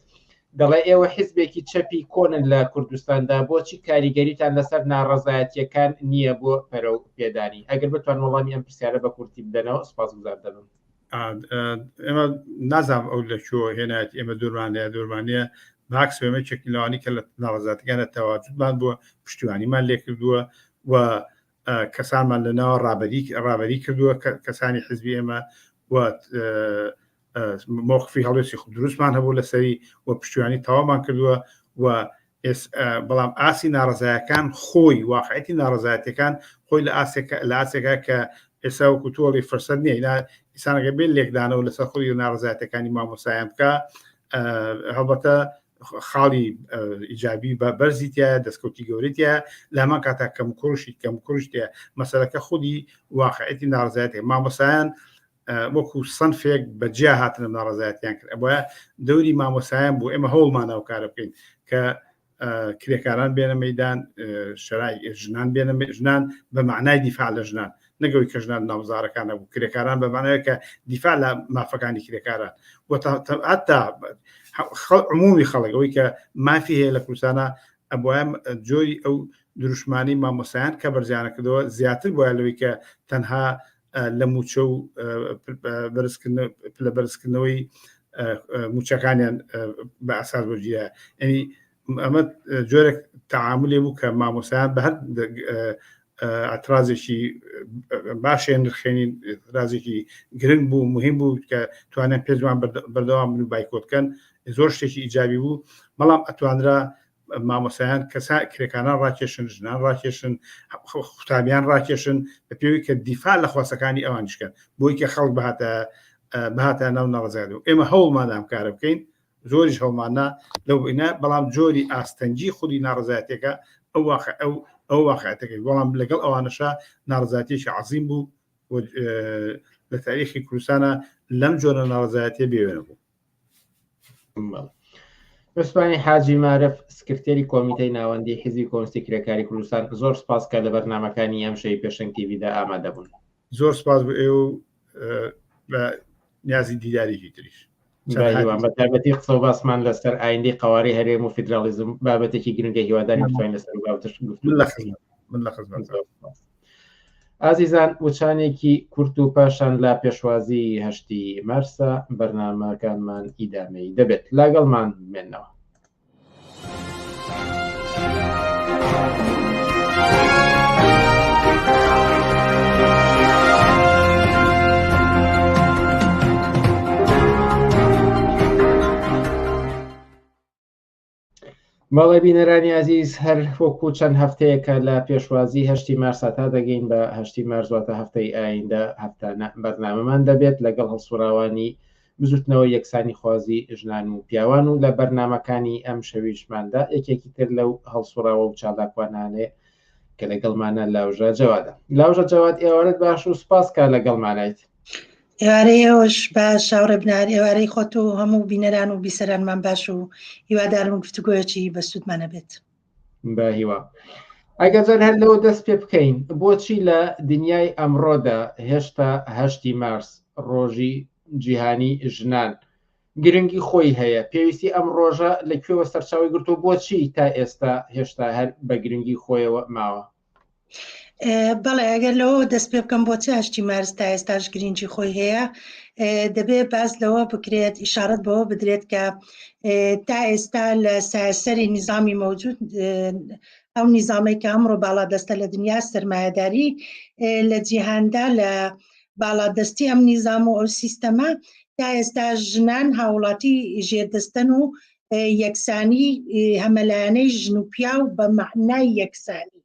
دەڵێ ئێوە حیزبێکی چەپی کۆنن لە کوردستاندا بۆچی کاریگەریتان لەسەر ناڕەزایەتیەکان نییە بۆ پەرە و پێدانی ئەگەر بتوان وەڵامی ئەم پرسیارە بە کورتی بدەنەوە سپاسگوزار دەبم. ئێمە نازانم ئەو لە کوێوە هێنایەتی ئێمە دوورمان هەیە دوورمان نییە باکس ئێمە یەکێک لەوانی کە لە ناڕەزاتەکانە تەواجودمان بووە پشتیوانیمان لێکردووە و کەسانمان لە ناوە ڕابەری ڕابەری کردووە کەسانی حزبی ئێمە و مۆقفی هەڵوێستی خود دروستمان هەبوو لەسەری و پشتیوانی تەواومان کردووە و بەڵام ئاسی ناڕزایەکان خۆی واقعەتی ناڕزایەتەکان خۆی لە ئاسێکە لە ئاسێکا کە ئێستا وەکو تۆڵی فرسەت نییە لا ئیسانەکە بێت لێکدانەوە لەسەر خۆی ناڕزایەتەکانی مامۆسایان بکە هەڵبەتە خاڵی ئیجابی بە بەرزی تایە دەستکەوتی گەورەی تایە لە هەمان کاتا کەم کوڕشی کەم کوڕش تایە مەسەلەکە خودی واقعەتی ناڕزایەتی مامۆسایان وەکو سنفێک بە جیا هاتنە ناڕزایەتیان کرد ئەبە دەوری مامۆسایان بوو ئێمە هەوڵمانە ئەو کارە بکەین کە کرێکاران بێنە مەدان شەرای ژنان بێنە ژنان بە معنای دیفاع لە ژنان نەگەوەی کە ژنان ناوزارەکان نەبوو کرێکاران بە معنای کە دیفاع لە مافەکانی کرێکاران و حتا عمومی خەڵک ئەوەی کە مافی هەیە لە کوردستانە ئەبواە جۆری ئەو دروشمانی مامۆسایان کە بەرزیانە کردەوە زیاتر بۆیان لەوەی کە تەنها لە موچە و پلە بەرزکردنەوەی موچەکانیان بە ئەساس وەرگیرا ینی ئەمە جۆرێک تعاملێ بوو کە مامۆسایان بە هەر ئەترازێکی باشێ نرخێنین رازێکی گرنگ بوو مهم بوو کە توانیان پێزمان بەردەوام بن و بایکۆت بکەن زۆر شتێکی ئیجابی بوو بەڵام ئەتوانرا مامۆسایان کەسا کرێکاران ڕاکێشن ژنان ڕاکێشن قوتابیان ڕاکێشن بە پێوی کە دیفاع لە خواستەکانی ئەوانیشکەن بۆی کە خەڵک بهاتە بهاتە ناو ناڕزای و ئێمە هەوڵمان ئەم کارە بکەین زۆریش هەوڵماننا لەو بینە بەڵام جۆری ئاستەنگی خودی ناڕزایەتەکە ئەو واقع ئەو ئەو واقعەتەکەی بەڵام لەگەڵ ئەوانەشا ناڕزاتیەکی عظیم بوو لە تاریخی کوردستانە لەم جۆرە ناڕزایەتیە بێوێنە بوو. عوسمانی حاجی مارف سکرتێری کۆمیتەی ناوەندی حیزبی کۆمۆنیستی کرێکاری کوردستان زۆر سپاس کە لە بەرنامەکانی ئەم شەوی پێشەنگ تیڤیدا ئامادە بوون. زۆر سپاس بۆ ئێوە و بە نیازی دیدارێکی تریش. بە تایبەتی قسە و باسمان لەسەر ئایندەی قەوارەی هەرێم و فیدراڵیزم بابەتێکی گرنگە هیوادارین بتوانین لەسەر بابەتەش گفتوگۆ بکەین. من لە خزمەت. ئازیزان وچانێکی کورت و پاشان لە پێشوازی هەشتی مارسە بەرنامەکانمان ئیدامەی دەبێت لاگەڵمان بمێنەوە. بەڵێ بینەرانی ئازیز هەر وەکو چەند هەفتەیەکە لە پێشوازی هەشتی مارسا تا دەگەین بە هەشتی مارس واتە هەفتەی ئایندە هەفتانە بەرنامەمان دەبێت لەگەڵ هەڵسوڕاوانی بزوتنەوەی یەکسانی خوازی ژنان و پیاوان و لە بەرنامەکانی ئەم شەویشماندا یەکێکی تر لەو هەڵسوڕاوە و چالاکوانانێ کە لەگەڵمانە لاوژە جەوادە. لاوژە جەواد ئێوارەت باش و سپاس کە لەگەڵمانایت. ئێوارەی ئێوەش باش هاوڕێ بنار، ئێوارەی خۆت و هەموو بینەران و بیسەرانمان باش و هیوادارم گفتوگۆیەکی بەسوودمان هەبێت. بە هیوا. ئەگەر جار هەر لەوە دەست پێ بکەین، بۆچی لە دنیای ئەمڕۆدا هێشتا هەشتی مارس، ڕۆژی جیهانی ژنان، گرنگی خۆی هەیە، پێویستی ئەم ڕۆژە لە کوێوە سەرچاوەی گرتووە، بۆچی تا ئێستا هێشتا هەر بە گرنگی خۆیەوە ماوە؟ بەڵێ ئەگەر لەوە دەست پێ بکەم بۆچی هەشتی مارس تا ئێستاش گرنگی خۆی هەیە دەبێ باس لەوە بکرێت ئیشارەت بەوە بدرێت کە تا ئێستا لە سایەسەری نیزامی مەوجود ئەو نیزامەی کە ئەمڕۆ باڵادەستە لە دنیا سەرمایەداری لە جیهاندا لە باڵادەستی ئەم نیزام و ئەو سیستەمە تا ئێستا ژنان هاوڵاتی ژێردەستەن و یەکسانی هەمەلایەنەی ژن و پیاو بە مەعنای یەکسانی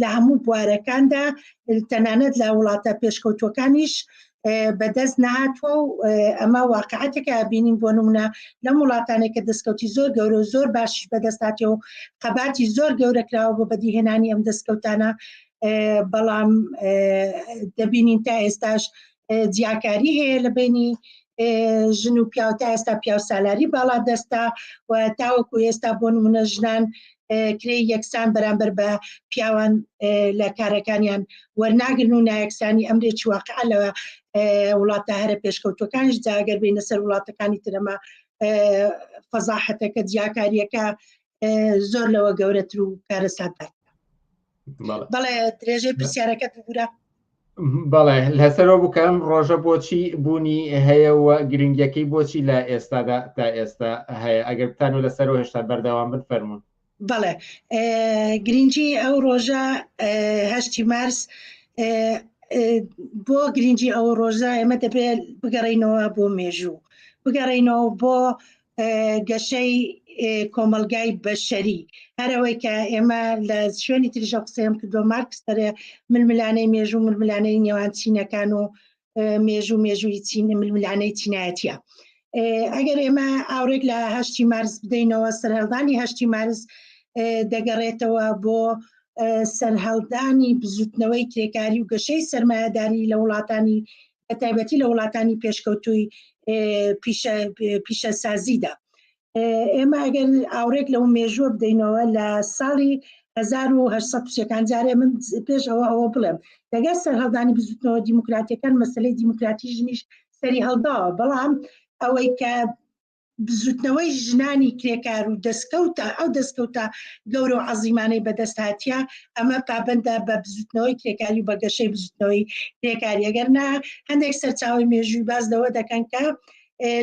لە هەموو بوارەکاندا تەنانەت لە وڵاتە پێشکەوتوەکانیش بەدەست نهاتوە و ئەمە واقعەتێکە بینین بۆ نمونە لەم وڵاتانێک کە دەستکەوتی زۆر گەورە و زۆر باشیش بەدەست هاتێ و خەباتی زۆر گەورە کراوە بۆ بەدیهێنانی ئەم دەستکەوتانە بەڵام دەبینین تا ئێستاش جیاکاری هەیە لە بینی ژن و پیاو تا ئێستا پیاو سالاری باڵا دەستە و تاوەکو ئێستا بۆ نمونە ژنان کرێ یەکسان بەرامبەر بە پیاوان لە کارەکانیان وەرناگرن و نایەکسانی ئەمرێکی واقع لە وڵاتە هەرە پێشکەوتوەکانیش جاگەر بینە سەر وڵاتەکانی ترەمە فەزاحەتەکە جیاکاریەکە زۆر لەوە گەورەتر و کارەساتدار بەڵێ درێژەی پرسیارەکەت ببورە بەڵێ لەسەرەوە بوو کە ئەم ڕۆژە بۆچی بوونی هەیە و گرنگیەکەی بۆچی لە ئێستادا تا ئێستا هەیە ئەگەر بتان و لەسەرەوە هێشتا بەردەوام بن فەرمونون بەڵێ گرنگی ئەو ڕۆژە هەشتی مارس بۆ گرنگی ئەو ڕۆژە ئێمە دەبێت بگەڕینەوە بۆ مێژوو بگەڕینەوە بۆ گەشەی کۆمەڵگای بەشەری هەرەوەی کە ئێمە لە شوێنی تریشە قسەیەم کردو مارکس دەڵێ ململانەی مێژوو ململانەی نێوان چینەکان و مێژوو مێژووی چین ململانەی چینایەتیە ئەگەر ئێمە ئاورێک لە هەشتی مارس بدەینەوە سەرهەڵدانی هەشتی مارس دەگەڕێتەوە بۆ سەرهەڵدانی بزوتنەوەی کرێکاری و گەشەی سەرمایەداری لە وڵاتانی بە تایبەتی لە وڵاتانی پێشکەوتووی پیشەسازیدا. ئێمە ئەگەر ئاوڕێک لەو مێژووە بدەینەوە لە ساڵی 1830 جارێ من پێش ئەوە ئەوە بڵێم لەگەڵ سەرهەڵدانی بزوتنەوە دیموکراتیەکان مەسلەی دیموکراتی ژنیش سەری هەڵداوە بەڵام ئەوەی کە بزوتنەوەی ژنانی کرێکار و دەستکەوتە ئەو دەستکەوتە گەورە و عەزیمانەی بەدەست هاتیە ئەمە پابەندە بە بزوتنەوەی کرێکاری و بە گەشەی بزوتنەوەی کرێکاری ئەگەر نا هەندێک سەرچاوی مێژووی باس لەوە دەکەن کە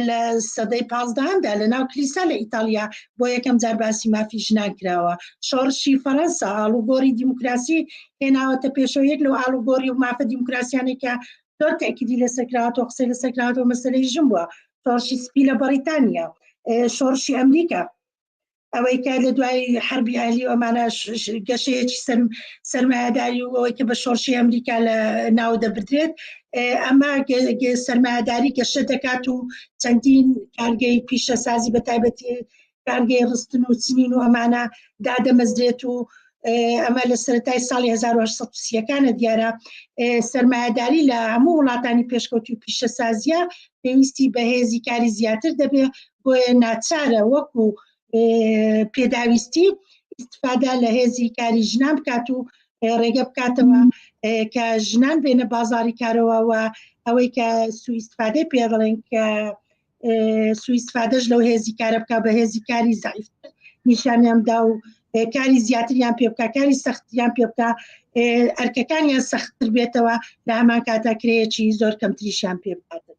لە سەدەی پازدەهەمدا لە ناو کلیسا لە ئیتاڵیا بۆ یەکەم جار باسی مافی ژنان کراوە شۆڕشی فەرەنسا ئاڵوگۆری دیموکراسی هێناوەتە پێشەوە یەک لەو ئاڵوگۆری و مافە دیموکراسیانێک کە زۆر تەئکیدی لەسەر کراوەتەوە قسەی لەسەر کراوەتەوە مەسەلەی ژن بووە شۆڕشی سپی لە بەڕیتانیا شۆڕشی ئەمریکا ئەوەی کە لە دوای حربی ئەهلی و ئەمانە گەشەیەکی سەرمایەداری و ئەوەی کە بە شۆڕشی ئەمریکا لە ناو دەبردرێت ئەمە سەرمایەداری گەشە دەکات و چەندین کارگەی پیشەسازی بە تایبەتی کارگەی ڕستن و چنین و ئەمانە دادەمەزرێت و ئەمە لە سەرەتای ساڵی 1930ەکانە دیارە سەرمایەداری لە هەموو وڵاتانی پێشکەوتوی پیشەسازیە پێویستی بەهێزی کاری زیاتر دەبێ بۆیە ناچارە وەکو پێداویستی ئیسفادە لە هێزی کاری ژنان بکات و ڕێگە بکاتەوە کە ژنان بێنە بازاری کارەوە و ئەوەی کە سوئیسفادەی پێ دەڵێن کە سوئیسفادەش لەو هێزی کارە بکە بە هێزی کاری زعیفتر نیشانیان دا و کاری زیاتریان پێ بکە کاری سەختیان پێ بکە ئەرکەکانیان سەختتر بێتەوە لە هەمان کاتا کرەیەکی زۆر کەمتریشیان پێ بکاتن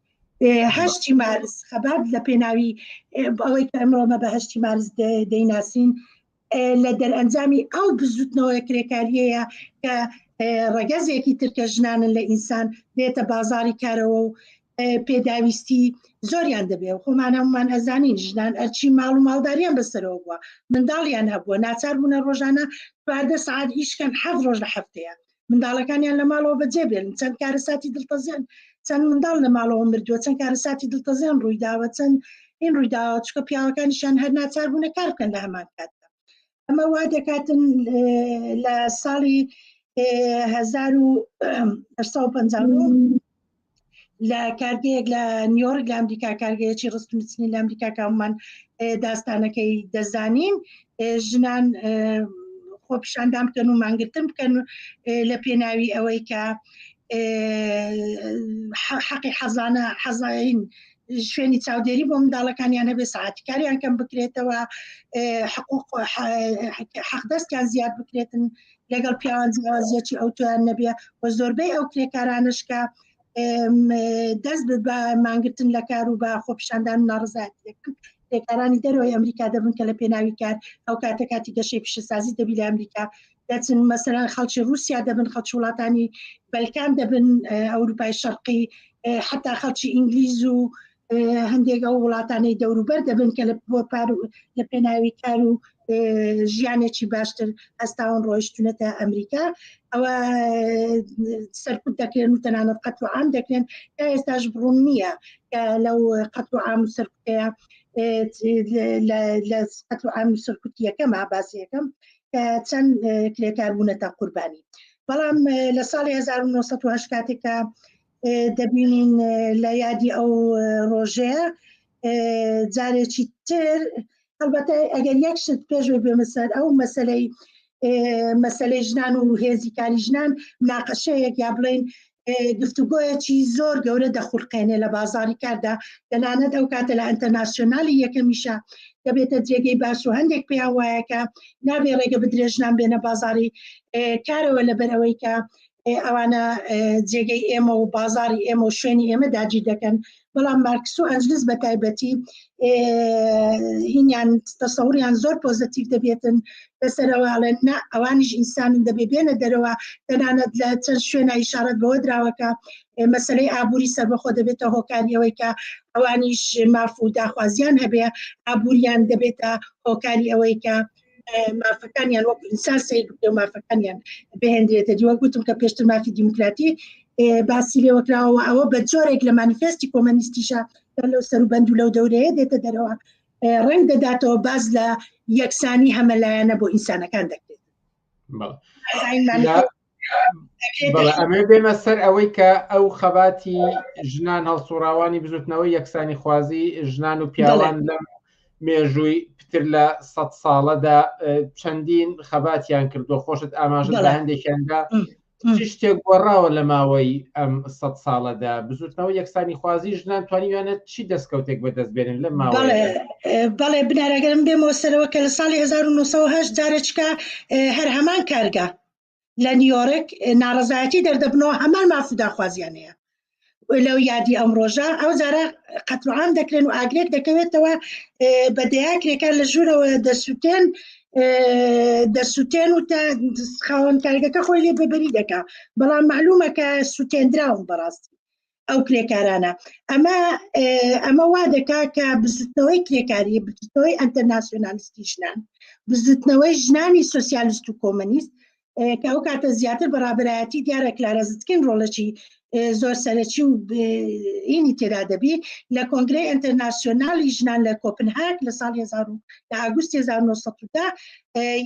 هەشتی مارس خەبات لە پێناوی ئەوەی کە ئەمڕۆمە بە هەشتی مارس دەیناسین لە دەرئەنجامی ئەو بزوتنەوەی کرێکاریەیە کە ڕەگەزێکی تر کە ژنانن لە ئینسان دێتە بازاری کارەوە و پێداویستی زۆریان دەبێ و خۆمان هەمومان ئەزانین ژنان ئەرچی ماڵ و ماڵداریان بەسەرەوە بووە منداڵیان هەبووە ناچار بوونە ڕۆژانە 14 سعات ئیشکەن حەفت ڕۆژ لە هەفتەیە منداڵەکانیان لە ماڵەوە بەجێ بێنن چەند کارەساتی دڵتەزێن چەند منداڵ لە ماڵەوە مردووە چەند کارەساتی دڵتەزێن ڕوویداوە چەند این ڕوویداوە چکە پیاوەکانیشیان هەر ناچار بوونە کار بکەن لە هەمان کاتدا ئەمە وا دەکاتن لە ساڵی 1959 لە کارگەیەک لە نیویۆرک لە ئەمریکا کارگەیەکی ڕستنچنی لە ئەمریکا کاممان داستانەکەی دەزانین ژنان خۆپیشاندان بکەن و مانگرتن بکەن لە پێناوی ئەوەی کە حەقی حەزانە حەزین شوێنی چاودێری بۆ منداڵەکانیان هەبێ ساعتی کاریان کەم بکرێتەوە حقوق حەقدەستیان زیاد بکرێتن لەگەڵ پیاوان جیاوازیەکی ئەوتۆیان نەبێ و زۆربەی ئەو کرێکارانش کە دەست بە مانگرتن لە کار و بە خۆپیشاندان و ناڕزایەتی دەکەن کرێکارانی دەرەوەی ئەمریکا دەبن کە لە پێناوی کار ئەو کاتە کاتی گەشەی پیشەسازی دەبی لە ئەمریکا دەچن مەسەرەن خەڵکی رووسیا دەبن خەڵکی وڵاتانی بەلکان دەبن ئەوروپای شەرقی حتا خەڵکی ئینگلیز و هەندێک ئەو وڵاتانەی دەوروبەر دەبن کە لە بۆ پار و لە پێناوی کار و ژیانێکی باشتر هەستاون ڕۆیشتونەتە ئەمریکا ئەوە سەرکوت دەکرێن و تەنانەت قەتل و عام دەکرێن تا ئێستاش بڕوون نییە کە لەو قەتل و عام و سەرکوتەیە لە قەتل و عام و سەرکوتیەکەم باسی یەکەم کە چەند کرێکار بوونەتە قوربانی بەڵام لە ساڵی 1970 کاتێک کە دەبینین لە یادی ئەو ڕۆژەیە جارێکی تر هەڵبەتە ئەگەر یەک شت پێش بێمە سەر ئەو مەسلەی مەسلەی ژنان و هێزی کاری ژنان مناقەشەیەک یا بڵین گفتوگۆیەکی زۆر گەورە دەخولقێنێ لە بازاری کاردا تەنانەت ئەو کاتە لە ئەنتەرناسیۆنالی یەکەمیشە دەبێتە جێگەی باس و هەندێک پێیان وایە کە نابێ ڕێگە بدرێ ژنان بێنە بازاری کارەوە لەبەرئەوەی کە ئەوانە جێگەی ئێمە و بازاری ئێمە و شوێنی ئێمە داگیر دەکەن بەڵام مارکس و ئەنجلس بە تایبەتی هینیان تەسەوریان زۆر پۆزەتیڤ دەبێتن لەسەرەوە ئەڵێن نا ئەوانیش ئینسانن دەبێ بێنە دەرەوە تەنانەت لە چەند شوێنە ئیشارەت بەوە دراوە کە مەسەلەی ئابووری سەربەخۆ دەبێتە هۆکاری ئەوەی کە ئەوانیش ماف و داخوازیان هەبێ ئابووریان دەبێتە هۆکاری ئەوەی کە مافەکانیان وەک ئینسان سەیر بکرێ و مافەکانیان بهێندرێتە دی وەک گوتم کە پێشتر مافی دیموکراتی باسی لێوەکراوە ئەوە بە جۆرێک لە مانیفێستی کۆمەنیستیشە لەو سەروبەند و لەو دەورەیە دێتە دەرەوە ڕەنگ دەداتەوە باز لە یەکسانی هەمەلایەنە بۆ ئینسانەکان دەکرێت. ئەمێ بێمە سەر ئەوەی کە ئەو خەباتی ژنان هەڵسوڕاوانی بزوتنەوەی یەکسانی خوازی ژنان و پیاوان لەم مێژووی پتر لە سە ساڵەدا چەندین خەباتیان کردو خۆشت ئاماژە لە هەندێکیاندا چ شتێک گۆڕاوە لە ماوەی ئەم سە ساڵەدا؟ بزوتنەوە یەکسانی خوازی ژنان توانیویانە چی دەستکەوتێک بەدەست بێنن لەم ماوەیە؟ بەڵێ بنارەگەرم بێمەوە سەرەوە کە لە ساڵی 1970 جارێککە هەر هەمان کارگە لە نیۆرک ناڕەزایەتی دەردەبنەوە هەمان ماف و داخوازیان هەیە لەو یادی ئەم ڕۆژە ئەو جارە قەتڵعام دەکرێن و ئاگرێک دەکەوێتەوە بە دەیا کرێکار لە ژوورەوە دەسووتێن دەسووتێن و تا خاوەن کارگەکە خۆی لێ بەبەری دەکا بەڵام معلومە کە سووتێندراون بەڕاستی ئەو کرێکارانە ئەمە ئەمە وا دەکا کە بزوتنەوەی کرێکاری بزوتنەوەی ئەتەرناسیۆنالیستی ژنان بزوتنەوەی ژنانی سوسیالیست و کۆمەنیست کە ئەو کاتە زیاتر بە ڕابەرایەتی دیارە کلارا زتکین ڕۆڵێکی زۆر سەرەکی و ئینی تێدا دەبی لە کۆنگرەی ئینتەرناسیۆنالی ژنان لە کۆپنهاگ لە ساڵی 1000 لە ئاگوست 1910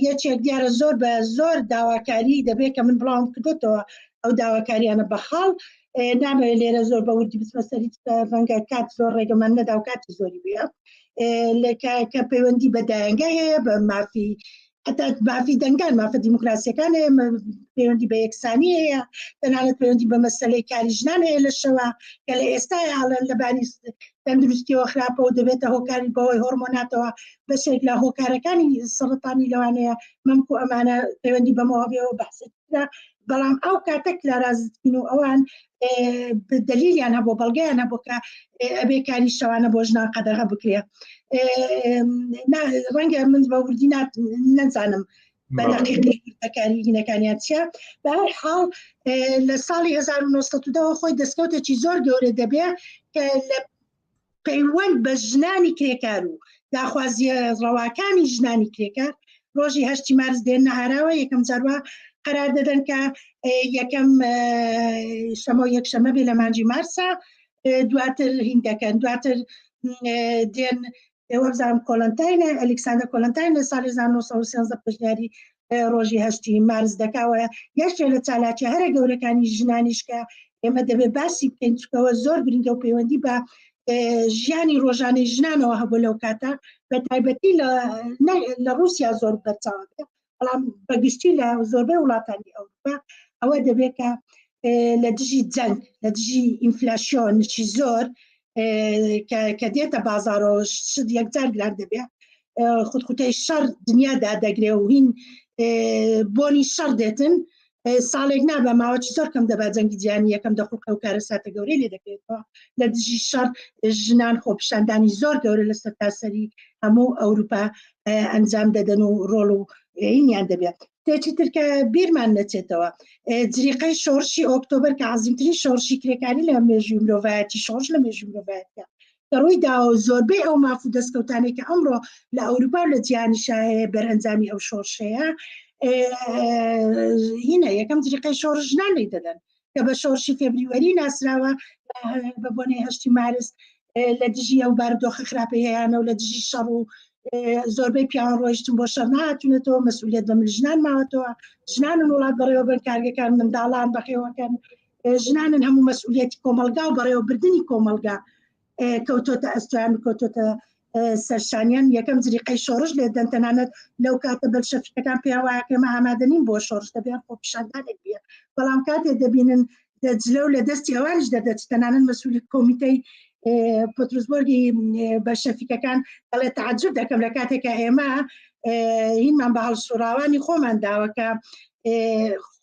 یەکێک دیارە زۆر بە زۆر داواکاری دەبێت کە من بڵاوم کردێتەوە ئەو داواکاریانە بە خاڵ نامەوێت لێرە زۆر بە وردی بچمە سەری ڕەنگە کات زۆر ڕێگەمان نەدا و کاتی زۆری بێ کە پەیوەندی بە دایەنگە هەیە بە مافی هەتا مافی دەنگان مافە دیموکراسیەکان هەیە پەیوەندی بە یەکسانی هەیە تەنانەت پەیوەندی بە مەسەلەی کاری ژنان هەیە لە شەوە کە لە ئێستا ئاڵێن لەباری تەندروستیەوە خراپە و دەبێتە هۆکاری بەوەی هۆرمۆناتەوە بەشێک لە هۆکارەکانی سەرەتانی لەوانەیە مەمک و ئەمانە پەیوەندی بەمەوە بێەوە بەحسێت بەڵام ئەو کاتە کلارازتین و ئەوان دلیلیان هەبوو بەڵگەیان هەبوو کە ئەبێ کاری شەوانە بۆ ژنان قەدەغە بکرێ ڕەنگە من بە وردی نەزانم بە دەقیقی وردەکاری هینەکانیان چییە بە هەر حاڵ لە ساڵی 1910 خۆی دەستکەوتێکی زۆر گەورە دەبێ کە لە پەیوەند بە ژنانی کرێکار و داخوازیە ڕەواکانی ژنانی کرێکار ڕۆژی هەشتی مارس دێنە ئاراوە یەکەم جاروا قەرار دەدەن کە یەکەم شەمە و یەکشەمە بێ لە مانجی مارسا دواتر هین دەکەن دواتر دێن وەبزانم کۆلنتاینە ئەلیکساندر کۆلنتاین لە ساڵی 1913 پێشنیاری ڕۆژی هەشتی مارس دەکاوە یەکێ لە چالاکیە هەرە گەورەکانی ژنانیش کە ئێمە دەبێت باسی بکەین چکەوە زۆر گرنگە و پەیوەندی بە ژیانی ڕۆژانەی ژنانەوە هەبوو لەو کاتە بە تایبەتی لە رووسیا زۆر بەرچاوە بەڵام بەگشتی لە زۆربەی وڵاتانی ئەوروپا ئەوە دەبێت کە لە دژی جەنگ لە دژی ئینفلاسیۆنی زۆر کە دێتە بازارەوە شت یەکجار گران دەبێت خودخوتەی شەڕ دنیا دادەگرێ و هین بۆنی شەڕ دێتن ساڵێک نابە ماوەی زۆر کەم دەبا جەنگی جیهانی یەکەم دەخڵقە و کارەساتە گەورەی لێ دەکەوێتەوە لە دژی شەڕ ژنان خۆپیشاندانی زۆر گەورە لە سەرتاسەری هەموو ئەوروپا ئەنجام دەدەن و ڕۆڵ و ئینیان دەبێت تێکی تر کە بیرمان نەچێتەوە جریقەی شۆڕشی ئۆکتۆبەر کە عەزیمترین شۆڕشی کرێکاری لە مێژووی مرۆڤایەتی شۆڕش لە مێژووی مرۆڤایەتیە کە ڕووی داوە و زۆربەی ئەو ماف و دەستکەوتانەی کە ئەمڕۆ لە ئەوروپا و لە جیهانیشا هەیە بەرئەنجامی ئەو شۆڕشەیە هینە یەکەم جریقەی شۆڕش ژنان لێی دەدەن کە بە شۆڕشی فێبریوەری ناسراوە بە بۆنەی هەشتی مارس لە دژی ئەو بارودۆخە خراپەی هەیانە و لە دژی شەڕ و زۆربەی پیاوان ڕۆیشتن بۆ شەڕ نهاتونەتەوە مەسئولیت بە مل ژنان ماوەتەوە ژنانن وڵات بەڕێوەبەن کارگەکان منداڵان بەخێوەکەن ژنانن هەموو مەسئولیەتی کۆمەڵگا و بەڕێوەبردننی کۆمەڵگا کەوتۆتە ئەستۆیان و کەوتۆتە سەرشانیان یەکەم جریقەی شۆڕش لێ دەن تەنانەت لەو کاتە بەلشەفیەکان پێیان وایە کە ئێمە ئامادە نین بۆ شۆڕش دەبێت خۆپیشاندانێک بێ بەڵام کاتێ دەبینن دەجلە و لە دەستی ئەوانیش دەردەچ تەنانەت مەسوولی کۆمیتەی پترسبۆرگی بەلشەفیکەکان دەڵێت تعجب دەکەم لە کاتێکە ئێمە هینمان بە هەڵسوڕاوانی خۆمان داوە کە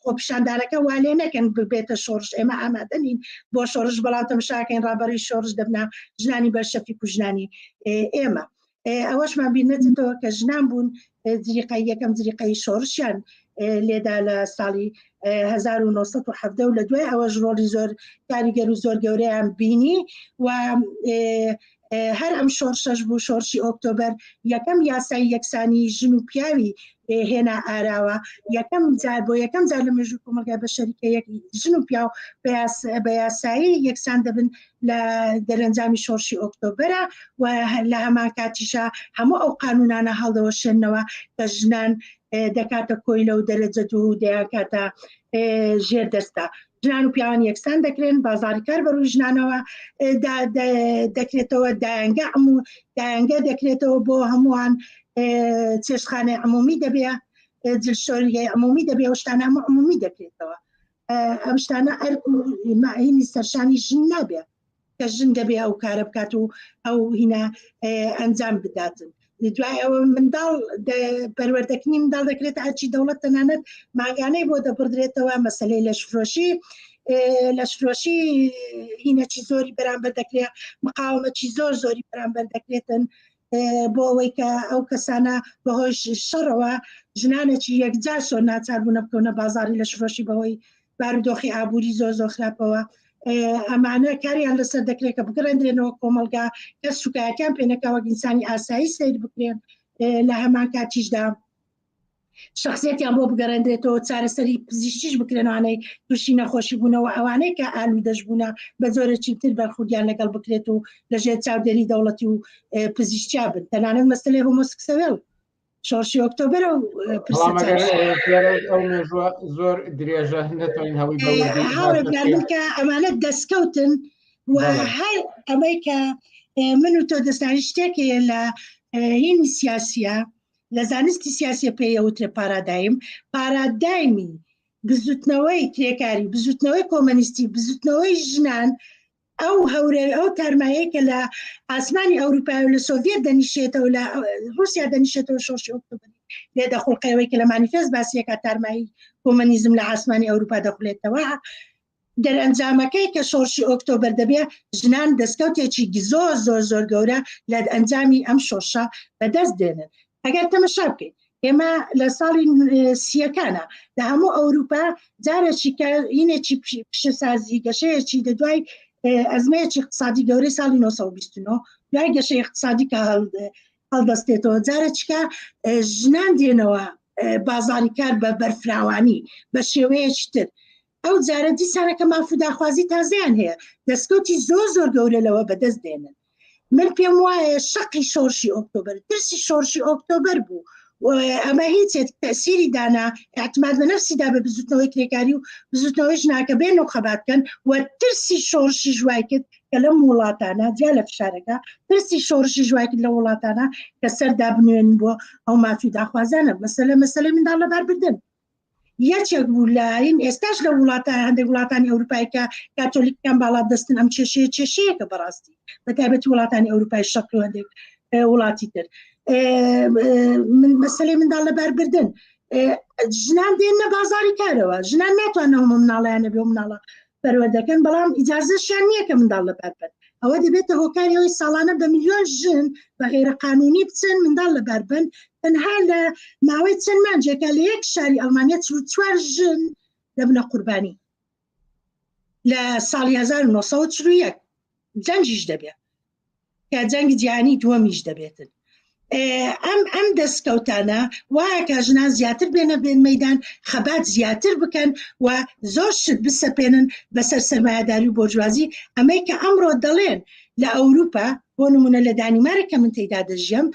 خۆپیشاندانەکە وا لێ نەکەن ببێتە شۆڕش ئێمە ئامادە نین بۆ شۆڕش بەڵام تەمشاکەین ڕابەری شۆڕش دەبنا ژنانی بەلشەفیک و ژنانی ئێمە ئەوەشمان بیر نەچێتەوە کە ژنان بوون جریقەی یەکەم جریقەی شۆڕشیان لێدا لە ساڵی 1970 و لە دوای ئەوەش ڕۆڵی زۆر کاریگەر و زۆر گەورەیان بینی و هەر ئەم شۆڕشەش بوو شۆڕشی ئۆکتۆبەر یەکەم یاسای یەکسانی ژن و پیاوی هێنا ئاراوە یەکەم جار بۆ یەکەم جار لە مێژوو کۆمەڵگای بەشەری کە یەک ژن و پیاو بە یاسایی یەکسان دەبن لە دەرەنجامی شۆڕشی ئۆکتۆبەرە و لە هەمان کاتیشا هەموو ئەو قانونانە هەڵدەوەشێنەوە کە ژنان. دەکاتە کۆیلە و دەرەجە دوو و دەیانکاتە ژێر دەستە. ژنان و پیاوان یەکسان دەکرێن، بازاڕی کار بەڕووی ژنانەوە دەکرێتەوە، دایەنگە دایەنگە دەکرێتەوە بۆ هەمووان، چێشتخانەی عمومی دەبێ، جلشۆریگەی عمومی دەبێ، ئەو شتانە هەموو عمومی دەکرێتەوە. ئەم شتانە ئەرک و هینی سەرشانی ژن نابێ کە ژن دەبێ ئەو کارە بکات و ئەو هینا ئەنجام بداتن. دوای ئەوە منداڵ پەروەردەکردنی منداڵ دەکرێت ئەرچی دەوڵەت تەنانەت مانگانەی بۆ دەبڕدرێتەوە مەسلەی لەشفرۆشی لەشفرۆشی هینەکی زۆری بەرامبەر دەکرێت مقاومەکی زۆر زۆری بەرامبەر دەکرێتن بۆ ئەوەی کە ئەو کەسانە بەهۆی شەڕەوە ژنانێکی یەکجار زۆر ناچار بوونە بکەونە بازاری لەشفرۆشی بەهۆی بارودۆخی ئابووری زۆر زۆر خراپەوە ئەمانە کاریان لەسەر دەکرێت کە بگەڕێندرێنەوە کۆمەڵگا کە سوکایەتیان پێنەکە وەک ئینسانی ئاسایی سەیر بکرێن لە هەمان کاتیشدا شخصیتیان بۆ بگەڕێندرێتەوە چارەسەری پزیشتیش بکرێنانەی تووشی نەخۆشی بوونەوە ئەوانەی کە ئالوودەش بوونە بە جۆرێکی تر بەرخوردیان لەگەڵ بکرێت و لەژێر چاودێری دەوڵەتی و پزیشتیا بن تەنانەت مەسلەی هۆمۆسکسەوێڵ شۆڕشی ئۆکتۆبەر و ئەو مێژوە زۆر درێژە نەتوانین هەوی کە ئەمانە دەستکەوتن و هەر ئەمەی کە من و تۆ دەستانی شتێک هەیە لە هینی سیاسیە لە زانستی سیاسیە پێی ئەوترێ پارادایم پارادایمی بزوتنەوەی کرێکاری بزوتنەوەی کۆمەنیستی بزوتنەوەی ژنان ئەو هەورە ئەو تارمایەی کە لە ئاسمانی ئەوروپای و لە سۆڤیەت دەنیشێتەوە لە رووسیا دەنیشێتەوە شۆڕشی ئۆکتۆبری لێ دەخوڵقێەوەی کە لە مانیفێست باسیەکە تارمایی کۆمەنیزم لە ئاسمانی ئەوروپا دەخولێتەوە دەرئەنجامەکەی کە شۆڕشی ئۆکتۆبەر دەبێ ژنان دەستکەوتێکی زۆر زۆر زۆر گەورە لە ئەنجامی ئەم شۆڕشە بەدەست دێنن ئەگەر تەمەشا بکەیت ئێمە لە ساڵی سیەکانە لە هەموو ئەوروپا جارێکی کە هینێکی پیشەسازی گەشەیەکی لە دوای ئەزمەیەکی اقتصادی گەورەی ساڵی 1929 دوای گەشەی اقتصادی کە هەڵدەستێتەوە جارێکە ژنان دێنەوە بازاری کار بە بەرفراوانی بە شێوەیەکی تر ئەو جارە دیسانەکە ماف و داخوازی تازەیان هەیە دەستکەوتی زۆر زۆر گەورە لەوە بەدەست دێنن من پێم وایە شەقی شۆرشی ئۆکتۆبەر ترسی شۆرشی ئۆکتۆبەر بوو ئەمە هیچێت تەسیری دانا اعتماد بە نفسی دا بە بزوتنەوەی کرێکاری و بزوتنەوەی ژناکە بێن و خەبات بکەن و ترسی شۆرشی ژوای کرد کە لەم وڵاتانە جیا لە فشارەکە ترسی شۆرشی ژوای کرد لە وڵاتانە کە سەردا بنوێن بۆ ئەو مافی داخوازانە مەسەلە مەسەلەی منداڵ لەباربردن یەکێک بوو لە این ئێستاش لە وڵاتە هەندێک وڵاتانی ئەوروپای کە کاتۆلیکەکان باڵا دەستن ئەم کێشەیە کێشەیەکە بەڕاستی بە تایبەتی وڵاتانی ئەوروپای شەرقی و هەندێک وڵاتی تر مەسەلەی منداڵ لەباربردن ژنان دێنە بازاری کارەوە ژنان ناتوانەوە مناڵیانە بێ مناڵە پەروەردەکەن بەڵام ئیجازەشیان نییە کە منداڵ لەبار بن ئەوە دەبێتە هۆکاری ئەوەی ساڵانە بە ملیۆن ژن بە غێرە قانونی بچن منداڵ لەبار بن تەنها لە ماوەی چەند مانجێکە لە یەک شاری ئەڵمانیا 44 ژن دەبنە قوربانی لە ساڵی 1941 جەنگیش دەبێت کە جەنگی جیهانی دووەمیش دەبێتن ئەم ئەم دەستکەوتانە وایە ژنان زیاتر بێنە بێن مەدان خەبات زیاتر بکەن و زۆر شت بسەپێنن بەسەر سەرمایەداری و بۆرژوازی ئەمەی کە ئەمڕۆ دەڵێن لە ئەوروپا بۆ نمونە لە دانیمارک کە من تێدا دەژیەم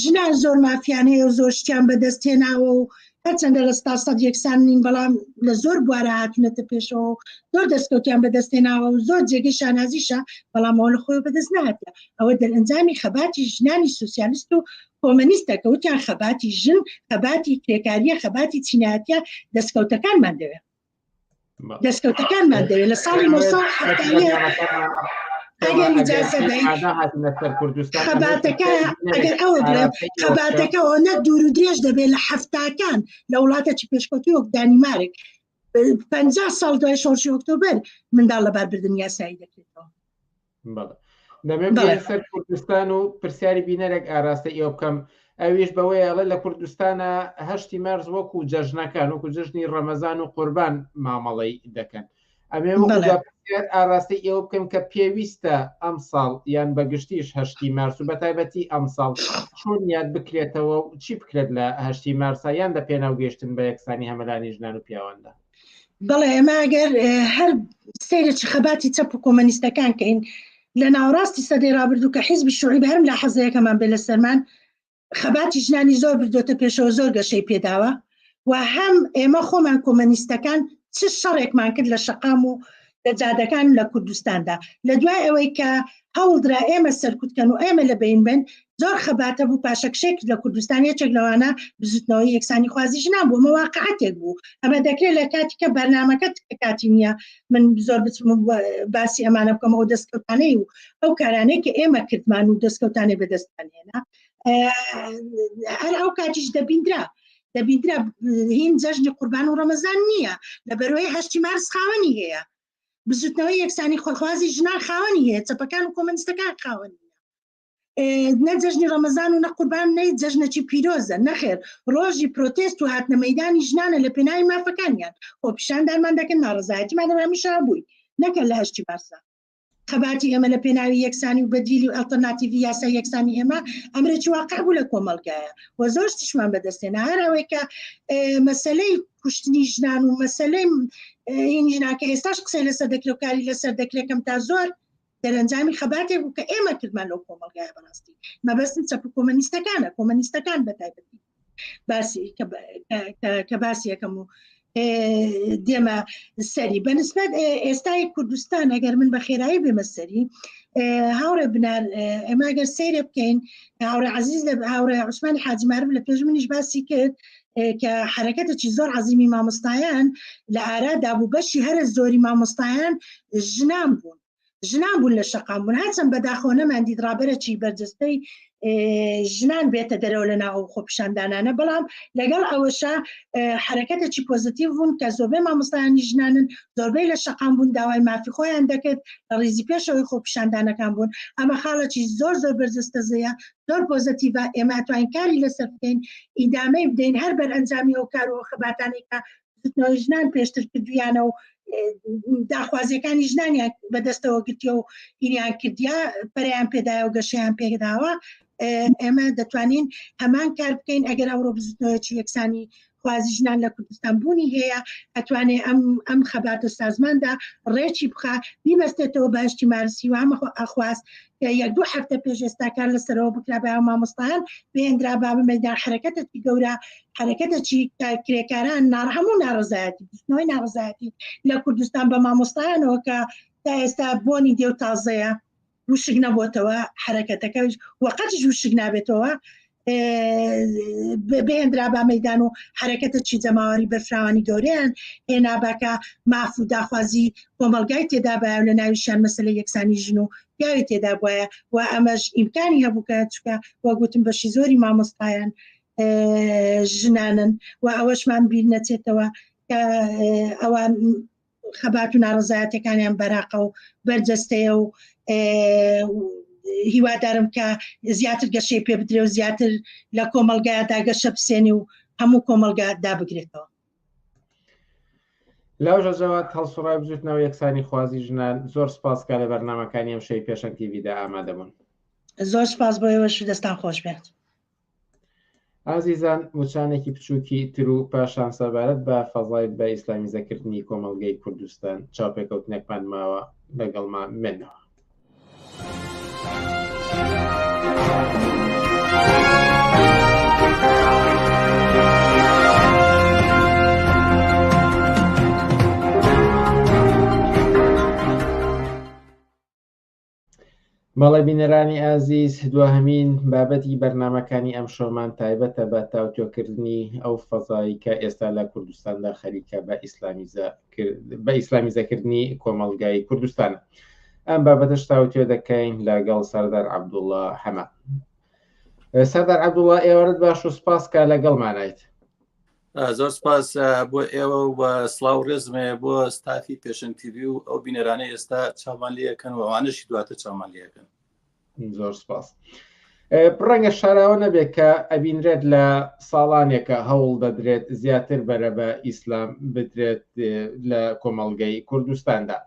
ژنان زۆر مافیان هەیە و زۆر شتیان بەدەست هێناوە و هەرچەندە لە ستا سەد یەکسان نین بەڵام لە زۆر بوارە هاتوونەتە پێشەوە و زۆر دەستکەوتیان بەدەستهێناوە و زۆر جێگەی شانازیشە بەڵام ئەوە لە خۆی بەدەست نهاتە ئەوە دەرئەنجامی خەباتی ژنانی سوسیالیست و کۆمەنیستە کە وتیان خەباتی ژن خەباتی کرێکاریە خەباتی چینایەتیە دەستکەوتەکانمان دەوێت دەستکەوتەکانمان دەوێت لە ساڵی 1970 ئەگەر ئیجازە بەی خەباتەکە ئەگەر ئەوە بڵێم خەباتەکە ئەوەنە دوور و درێژ دەبێت لە حەفتاکان لە وڵاتێکی پێشکەوتوو وەک دانیمارک 50 ساڵ دوای شۆڕشی ئۆکتۆبەر منداڵ لەباربردن یاسایی دەکرێتەوە بەڵێ دەمێ بێنە سەر کوردستان و پرسیاری بینەرێک ئاراستە ئێوە بکەم ئەویش بەوەی ئەڵێ لە کوردستانە هەشتی مارس وەکو جەژنەکان وەکو جەژنی ڕەمەزان و قوربان مامەڵەی دەکەن ئەمێ پرسیار ئاراستەی ئێوە بکەم کە پێویستە ئەمساڵ یان بەگشتیش هەشتی مارس و بەتایبەتی ئەمساڵ چۆن یاد بکرێتەوە و چی بکرێت لە هەشتی مارسا یان لە پێناو گەیشتن بە یەکسانی هەمەلانی ژنان و پیاواندا بەڵێ ئێمە ئەگەر هەر سەیرێکی خەباتی چەپ و کۆمەنیستەکان کەین لە ناوەڕاستی سەدەی ڕابردوو کە حیزبی شوعی بە هەرم لا حەزەیەکەمان بێ لە سەرمان. خەباتی ژنانی زۆر بردۆتە پێشەوە زۆر گەشەی پێداوە و هەم ئێمە خۆمان کۆمەنیستەکان چ شەڕێکمان کرد لە شەقام و لە جادەکان لە کوردستاندا لە دوای ئەوەی کە هەوڵدرا ئێمە سەرکوتکەن و ئێمە لە بین بن زۆر خەباتە بوو پاشەکشێک لە کوردستان یەکێک لەوانە بزوتنەوەی یەکسانی خوازی ژنان بوو ئەمە واقعەتێک بوو ئەمە دەکرێت لە کاتی کە بەرنامەکە کاتی نییە من زۆر بچم باسی ئەمانە بکەم ئەو دەستکەوتانەی و ئەو کارانەی کە ئێمە کردمان و دەستکەوتانەی بەدەستمان هێنا هەر ئەو کاتیش دەبیندرا دەبیندرا هین جەژنی قوربان و ڕەمەزان نییە لە بەرەوەی هەشتی مارس خاوەنی هەیە بزوتنەوەی یەکسانی خۆخوازی ژنان خاوەنی هەیە چەپەکان و کۆمەنیستەکان خاوەنی نە جەژنی ڕەمەزان و نە قوربان نەی جەژنەکی پیرۆزە نەخێر ڕۆژی پرۆتێست و هاتنە مەدانی ژنانە لە پێناوی مافەکانیان خۆ پیشاندانمان دەکەن ناڕزایەتیمان هەمیشە بووی نەکە لە هەشتی مارسا خەباتی ئێمە لە پێناوی یەکسانی و بەدیلی و ئەلتەرناتیڤی یاسای یەکسانی ئێمە ئەمرێکی واقع بوو لە کۆمەڵگایە و زۆر شتیشمان بەدەستێنا هەر ئەوەی کە مەسەلەی کوشتنی ژنان و مەسەلەی هین ژنان کە ئێستاش قسەی لەسەر دەکرێت و کاری لەسەر دەکرێت کەم تا زۆر دەرەنجامی خەباتێک بوو کە ئێمە کردمان لەو کۆمەڵگایە بەڕاستی مەبەستم چەپ و کۆمەنیستەکانە کۆمەنیستەکان بە تایبەتی باسی کە باسی یەکەم و دێمە سەری بەنسبەت ئێستای کوردستان ئەگەر من بە خێرایی بێمە سەری هاوڕێ بنار ئێمە گەر سەیرە بکەین هاوڕێ عزیز لە هاوڕێ عوسمانی حاجی مارف لە پێش منیش باسی کرد کە حرەکەتێکی زۆر عزیمی مامۆستایان لە ئارادا بوو بەشی هەرە زۆری مامۆستایان ژنان بوون ژنان بوون لە شەقام بوون هەرچەند بەداخەوە نەماندیت ڕابەرەکی بەرجەستەی ژنان بێتە دەرەوە لە ناو خۆپیشاندانانە بەڵام لەگەڵ ئەوەشا حرەکەتێکی پۆزیتیڤ بوون کە زۆربەی مامۆستایانی ژنانن زۆربەی لە شەقام بوون داوای مافی خۆیان دەکرد لە ڕیزی پێشەوەی خۆپیشاندانەکان بوون ئەمە خاڵێکی زۆر زۆر بەرجەستەزەیە زۆر پۆزەتیڤە ئێمە ئەتوانین کاری لەسەر بکەین ئیدامەی بدەین هەر بەرئەنجامی ئەو کار و خەباتانەی کە بزوتنەوەی ژنان پێشتر کردویانە و داخوازیەکانی ژنانیان بەدەستەوە گرتیە و هینیان کردیا پەریان پێدایە و گەشەیان پێداوە ئێمە دەتوانین هەمان کار بکەین ئەگەر ئەمڕۆ بزوتنەوەیەکی یەکسانی خوازی ژنان لە کوردستان بوونی هەیە ئەتوانێ ئەم ئەم خەباتە سازماندا ڕێکی بخا بیبەستێتەوە بەهشتی مارسی و هەمە ئەخواست کە یەک دوو هەفتە پێش ئێستا کار لەسەرەوە بکرابایە و مامۆستایان بێندرابا بە مەیدان حرەکەتێکی گەورە حرەکەتێکی کرێکاران ناڕ هەموو ناڕزایەتی بزوتنەوەی ناڕزایەتی لە کوردستان بە مامۆستایانەوە کە تا ئێستا بۆنی دێو تازەیە وشک نەبۆتەوە حرەکەتەکە وەقەتیش وشک نابێتەوە بهێنرابا مەدان و حرەکەتە چی جەماوەری بەرفراوانی گەورەیان هێناباکە ماف و داخوازی کۆمەلگای تێدا باە و لە ناویشیان مەسەلە یەکسانی ژن و پیاوی تێدا بواە و ئەمەش ئیمکانی هەبوو کە چکە وەگوتم بەشی زۆری مامۆستایان ژنانن و ئەوەشمان بیر نەچێتەوە کە ئەوان خەبات و ناڕزایەتەکانیان بەراقە و بەرجەستەیە و هیوادارم کە زیاتر گەشەی پێ بدرێ و زیاتر لە کۆمەلگایدا گەشە بسێنی و هەموو کۆمەلگا دابگرێتەوە. لاوژە جەواد هەڵسوڕای بزوتنەوە یەکسانی خوازی ژنان زۆر سپاس کە لە بەرنامەکانی ئەم شەوی پێشەنگ تیڤیدا ئامادە بوون. زۆر سپاس بۆ ئێوەش و دەستان خۆش بێت. ئازیزان وچانێکی بچووکی تر و پاشان سەبارەت بە فەزای بە ئیسلامیزەکردنی کۆمەڵگەی کوردستان چاوپێکەوتنێکمان ماوە لەگەڵمان بمێنەوە. بەڵێ بینەرانی ئازیز دواهەمین بابەتی بەرنمەکانی ئەم شۆمان تایبەتە بە تاوتۆکردنی ئەو فەزایی کە ئێستا لە کوردستاندا خەریکە بە ئیسلامیزە بە ئیسلامیزەکردنی کۆمەڵگای کوردستانە ئەم بابەتەش تاوتوێ دەکەین لەگەڵ سەردار عەبدوڵڵا حەمە سەردار عەبدوڵڵا ئێوارت باش و سپاس کە لەگەڵمانایت زۆر سپاس بۆ ئێوە و سڵاو ڕێزمێ بۆ ستافی پێشنگ تیوی و ئەو بینەرانەی ئێستا چاومان لەکەن و ئەوانەشی دواتر چاومان لەکەن زۆر سپاس ڕەنگە شاراوە نەبێت کە ئەبینرێت لە ساڵانێکە هەوڵ دەدرێت زیاتر بەرە بە ئیسلام بدرێت لە کۆمەڵگەی کوردستاندا.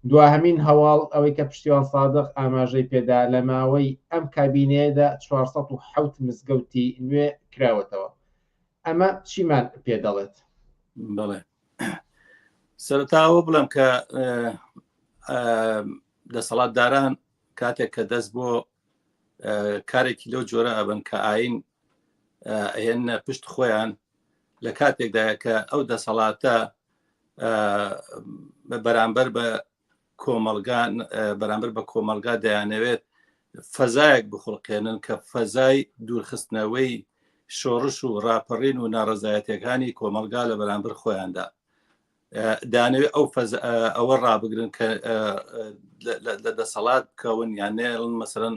دواهەمین هەواڵ ئەوەی کە پشتیوان سادق ئاماژەی پێدا لە ماوەی ئەم کابینەیەدا 407 مزگەوتی نوێ کراوەتەوە. ئەمە چیمان پێ دەڵێت؟ بەڵێ سەرەتاوە بڵێم کە دەسەڵاتداران کاتێک کە دەست بۆ کارێکی لەو جۆرە ئەبن کە ئاین ئەهێنە پشت خۆیان لە کاتێکدایە کە ئەو دەسەڵاتە بەرامبەر بە کۆمەڵگا بەرامبەر بە کۆمەڵگا دەیانەوێت فەزایەک بخوڵقێنن کە فەزای دوورخستنەوەی شۆڕش و ڕاپەڕین و ناڕەزایەتەکانی کۆمەڵگا لە بەرامبەر خۆیاندا دانەوێت ئەو ئەوە ڕابگرن کە لە دەسەڵات بکەون یان نێڵن مەسەرەن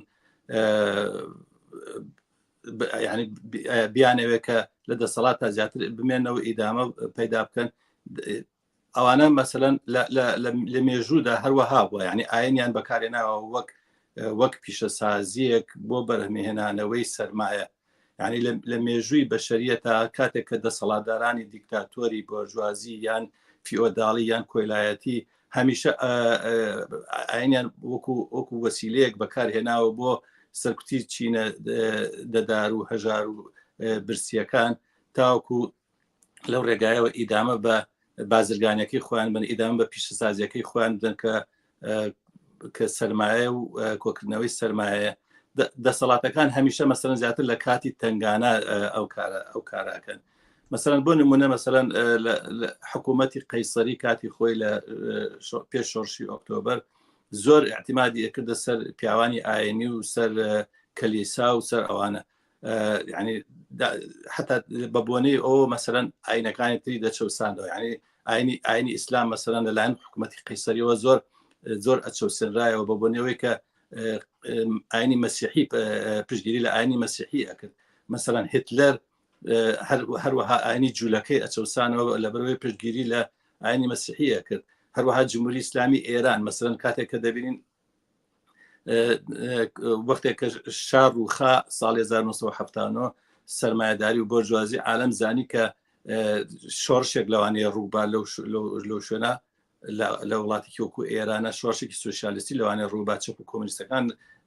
ینی بیانەوێت کە لە دەسەڵات تا زیاتر بمێنەوە ئیدامە پەیدا بکەن ئەوانە مەسەلەن لە مێژوودا هەروەها بووە یعنی ئاینیان بەکارێناوە وەک وەک پیشەسازیەک بۆ بەرهەمهێنانەوەی سەرمایە یعنی لە مێژووی بەشەریەتا کاتێک کە دەسەڵاتدارانی دیکتاتۆری بۆرژوازی یان فیۆداڵی یان کۆیلایەتی هەمیشە ئاینیان وەکو وەکو وەسیلەیەک بەکارهێناوە بۆ سەرکوتی چینە دەدار و هەژار و برسیەکان تاوەکو لەو ڕێگایەوە ئیدامە بە بازرگانەکەی خۆیان بن ئیدامە بە پیشەسازیەکەی خۆیان بدەن کە کە سرمایە و کۆکردنەوەی سرمایە دەسەڵاتەکان هەمیشە مەسەرەن زیاتر لە کاتی تنگانە ئەو کارە ئەو کاراکەن مەسەرەن بۆ نمونە مەسەرەن حکوومەتی قەیسەری کاتی خۆی لە پێش شۆڕشی ئۆکتۆبەر زۆر اعتمادی ئەکردە سەر پیاوانی ئاینی و سەر کەلیسا و سەر ئەوانە ینی حتا بە بۆنەی ئەو مەسەرەن ئاینەکانی تری دەچەوساندەوە ینی ئاینی ئاینی ئیسلام مەسەرەن لەلایەن حکوومەتتی قەیسەریەوە زۆر زۆر ئەچەوسێنرایەوە بە بۆنەوەی کە ئاینی مەسیحی پشتگیری لە ئاینی مەسیحی ئەکرد مەسەرەن هتلەر هەروەها ئاینی جوولەکەی ئەچەوسانەوە لە بەرەوەی پشتگیری لە ئاینی مەسیحی ئەکرد هەروەها جمهوری ئیسلامی ئێران مەسەرەن کاتێک کە دەبینین وەختێک کە شار ڕووخا ساڵی 1970 سرمایهداری و بۆرجوازی عالم زانی کە شۆڕشێک لەوانەیە ڕووبا لەو شوێنە لە وڵاتێکی وەکو ئێرانە شۆڕشێکی سوسیالیستی لەوانەیە ڕووبا چەپ و کۆمنیستەکان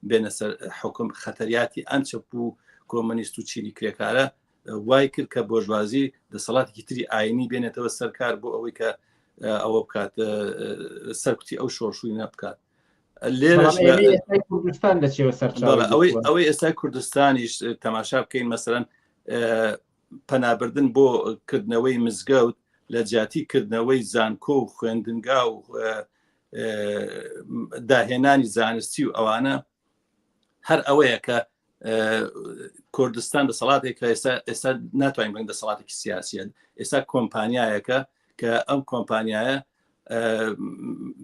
بێنە سەر حکم خەتەریاتی ئەم چەپ و کۆمەنیست و چینی کرێکارە وای کرد کە بۆرژوازی دەسەڵاتێکی تری ئاینی بێنێتەوە سەرکار بۆ ئەوەی کە ئەوە بکات سەرکوتی ئەو شۆڕشوی نەبکات لێرەش کوردستان دەچێەوە سەر ئەوەی ئەوەی ئێستا کوردستانیش تەماشا بکەین مەسەرەن پەنابردن بۆ کردنەوەی مزگەوت لە جیاتی کردنەوەی زانکۆ و خوێندنگا و داهێنانی زانستی و ئەوانە هەر ئەوەیە کە کوردستان دەسەڵاتێک کە ئێستا ئێستا ناتوانین بڵێین دەسەڵاتێکی سیاسیە ئێستا کۆمپانیایەکە کە ئەم کۆمپانیایە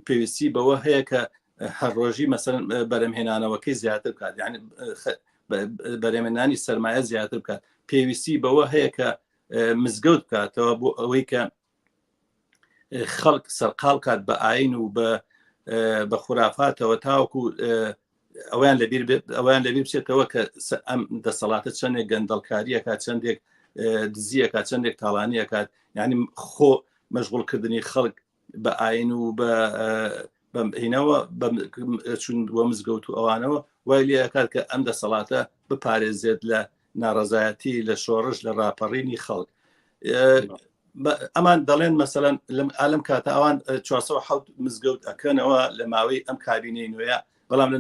پێویستی بەوە هەیە کە هەر ڕۆژی مەسەر بەرەمهێنانەوەکەی زیاتر بکات یعنی بەرەمێنانی سرمایە زیاتر بکات پێویستی بەوە هەیە کە مزگەوت بکاتەوە بۆ ئەوەی کە خەڵک سەرقاڵ کات بە ئاین و بە بە خورافاتەوە تاوەکو ئەویان لەبیر ئەویان لەبیر بچێتەوە کە ئەم دەسەڵاتە چەندێک گەندەڵکاریەکە چەندێک دزیەکە چەندێک تاڵانیەکات یعنی خۆ مەشغوڵکردنی خەڵک بە ئاین و بە هینەوە چون بۆ مزگەوت و ئەوانەوە وای لێ ئەکات کە ئەم دەسەڵاتە بپارێزێت لە ناڕەزایەتی لە شۆڕش لە ڕاپەڕینی خەڵک ئەمان دەڵێن مەسەەن لەم ئالم کاتە ئەوان 407 مزگەوت ئەکەنەوە لە ماوەی ئەم کابینەی نوێە بەڵام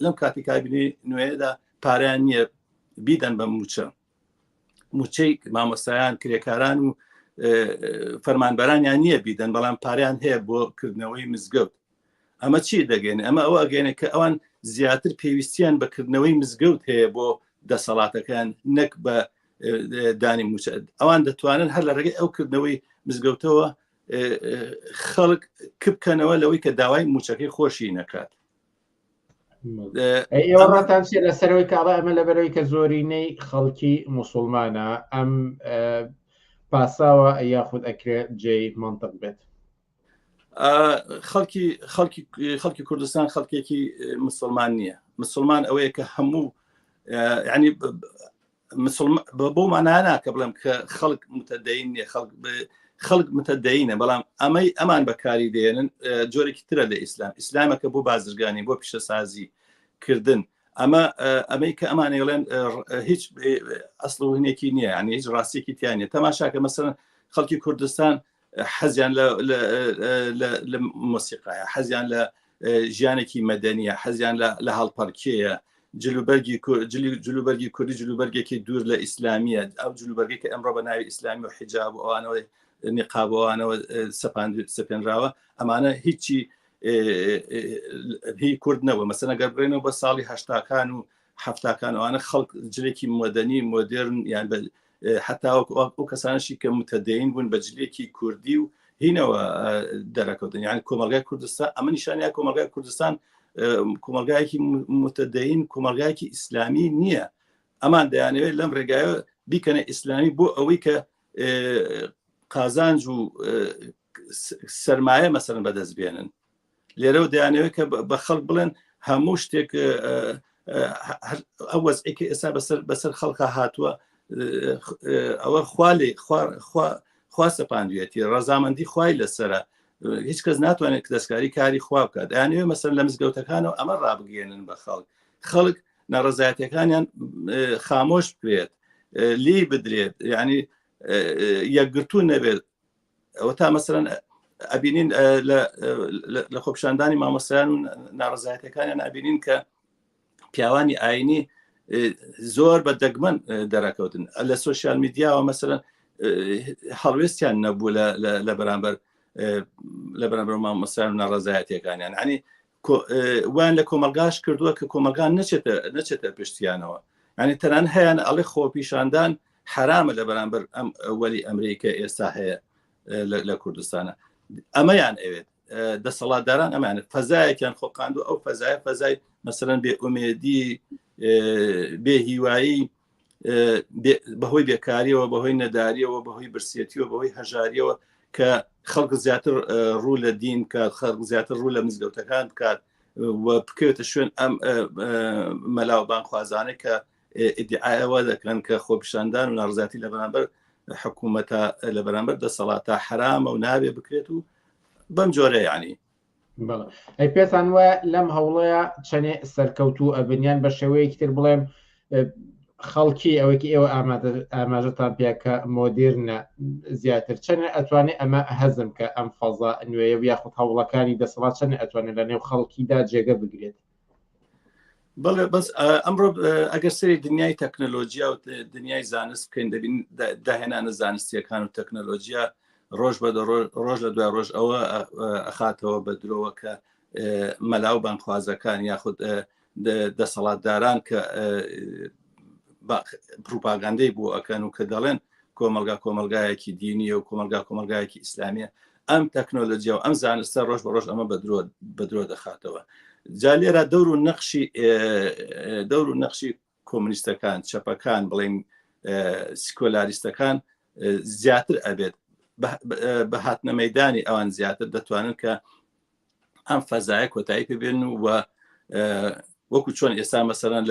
لەم کاتی کابینەی نوێدا پارەیان نییە بیدەن بە موچە موچەی مامۆستایان کرێکاران و فەرمانبەرانیان نییە بیدەن بەڵام پاریان هەیە بۆ کردنەوەی مزگەوت ئەمە چی دەگەێن ئەمە ئەوە ئەگەێنێ کە ئەوان زیاتر پێویستیان بە کردنەوەی مزگەوت هەیە بۆ دەسەڵاتەکان نەک بە دانی موچە ئەوان دەتوانن هەر لە ڕێگەی ئەو کردنەوەی مزگەوتەوە خەڵک کبکەنەوە لەوەی کە داوای موچەکەی خۆشی نەکات ئێوە ڕاتان چیە لەسەرەوەی کاڵا ئەمە لەبەرەوەی کە زۆرینەی خەڵکی موسڵمانە ئەم پاساوە یاخود ئەکرێ جێی منطق بێت خەڵکی خەڵکی خەڵکی کوردستان خەڵکێکی مسلمان نییە مسلمان ئەوەیە کە هەموو ینی مسلمان بۆ مانایە کە بڵێم کە خەڵک متدەین نییە خەڵک خەڵک متدەینە بەڵام ئەمەی ئەمان بەکاری دێنن جۆرێکی ترە لە ئیسلام ئیسلامەکە بۆ بازرگانی بۆ پیشەسازی کردن ئەمە ئەمەی کە ئەمانەیڵێن هیچ ئەسڵ و هینێکی نییە ینی هیچ ڕاستێکی تیانە تەماشاکە مەسەن خەڵکی کوردستان حەزیان لە مۆسیقایە حەزیان لە ژیانێکی مەدەنیە حەزیان لە هەڵپەرکێیە جلوبەرگی جلوبەرگی کوردی جلوبەرگێکی دوور لە ئیسلامیە ئەو جلوبەرگی کە ئەمڕۆ بە ناوی ئیسلامی و حیجاب و ئەوانەوە نقاب و ئەوانەوە سەپاند سەپێنراوە ئەمانە هیچی هی کورد نەبوو مەسەنە گەر بڕێنەوە بە ساڵی هەشتاکان و حەفتاکان ئەوانە خەڵک جلێکی مۆدەنی مۆدرن یان بە حتا وەکو ئەو کەسانشی کە متدەین بوون بە جلێکی کوردی و هینەوە دەرەکەوتن یان کۆمەلگای کوردستان ئەمە نیشانیا کۆمەلگای کوردستان کۆمەلگایەکی متدەین کۆمەلگایەکی ئیسلامی نییە ئەمان دەیانەوێت لەم ڕێگایە بیکەنە ئیسلامی بۆ ئەوەی کە قازانج و سرمایە مەسەرن بەدەست بێنن لێرەوە دەیانەوێت کە بە خەڵک بڵێن هەموو شتێک ئەو وەزعێکی ئێستا بەسەر بەسەر خەڵکە هاتووە ئەوە خوالێ خوا سەپاندوێتی ڕەزامەندی خوای لەسرە هیچ کەس ناتوانێت دەستکاری کاری خوا بکات دەیانەوێ مەسەر لە مزگەوتەکانەوە ئەمە ڕابگەێنن بە خەڵک خەڵک ناڕزایەتەکانیان خامۆش بکرێت لی بدرێت یعنی یەکگرتوو نەبێت ئەوە تا مەسەرەن ئەبینین لە خۆپشاندانی مامۆستایان و ناڕزایەتەکانیان ئەبینین کە پیاوانی ئاینی زۆر بە دەگمەن دەرەکەوتن لە سوسیال میدیاوە مەسەرەن هەڵوێستیان نەبوو لە بەرامبەر لە بەرامبەر مامۆستایان و ناڕزایەتەکانیان ینی وان لە کۆمەلگاش کردووە کە کۆمەلگان نەچێتە نەچێتە پشتیانەوە ینی تەنان هەیەن ئەڵێ خۆپیشاندان حرامە لە بەرامبەر ئەم وەلی ئەمریکا ئێستا هەیە لە کوردستانە ئەمەیان ئەوێت دەسەڵاتداران ئەمانە فەزایەکیان خۆقاند و ئەو فەزای فەزای مەسەرەن بێ ئومێدی بێ هیوایی بەهۆی بێکاریەوە بەهۆی نەداریەوە بەهۆی برسێتیەوە بەهۆی هەژاریەوە کە خەڵک زیاتر ڕوو لە دین بکات خەڵک زیاتر ڕوو لە مزگەوتەکان بکات و بکەوێتە شوێن ئەم مەلا و بانخوازانەی کە ئیدعایەوە دەکەن کە خۆپیشاندان و ناڕزاتی لە بەرامبەر حکوومەتە لە بەرامبەر دەسەڵاتە حرامە و نابێ بکرێت و بەم جۆرە یعنی بەڵێ ئەی پێتان وایە لەم هەوڵەیە چەنێ سەرکەوتوو ئەبن یان بە شێوەیەکی تر بڵێم خەڵکی ئەوەی ئێوە ئاماژەتان پێ کە مۆدیرنە زیاتر چەنێ ئەتوانێ ئەمە هەزم کە ئەم فەزا نوێیە و یاخود هەوڵەکانی دەسەڵات چەنێ ئەتوانێت لە نێو خەڵکیدا جێگە بگرێت بەڵێ بەس ئەمڕۆ ئەگەر سەری دنیای تەکنەلۆجیا و دنیای زانست بکەین دەبین داهێنانە زانستیەکان و تەکنەلۆجیا ڕۆژ بە ڕۆژ لە دوای ڕۆژ ئەوە ئەخاتەوە بە درۆوە کە مەلا و بانخوازەکان یاخود دەسەڵاتداران کە پروپاگەندەی بۆ ئەکەن و کە دەڵێن کۆمەلگا کۆمەلگایەکی دینیە و کۆمەلگا کۆمەلگایەکی ئیسلامیە ئەم تەکنۆلۆژیا و ئەم زانستە ڕۆژ بە ڕۆژ ئەمە بە درۆ بە درۆ دەخاتەوە جا لێرە دەور و نەخشی دەور و نەخشی کۆمونیستەکان چەپەکان بڵێن سیکۆلاریستەکان زیاتر ئەبێت بە هاتنە مەدانی ئەوان زیاتر دەتوانن کە ئەم فەزایە کۆتایی پێبێن و وەکو چۆن ئێستا مەسەرەن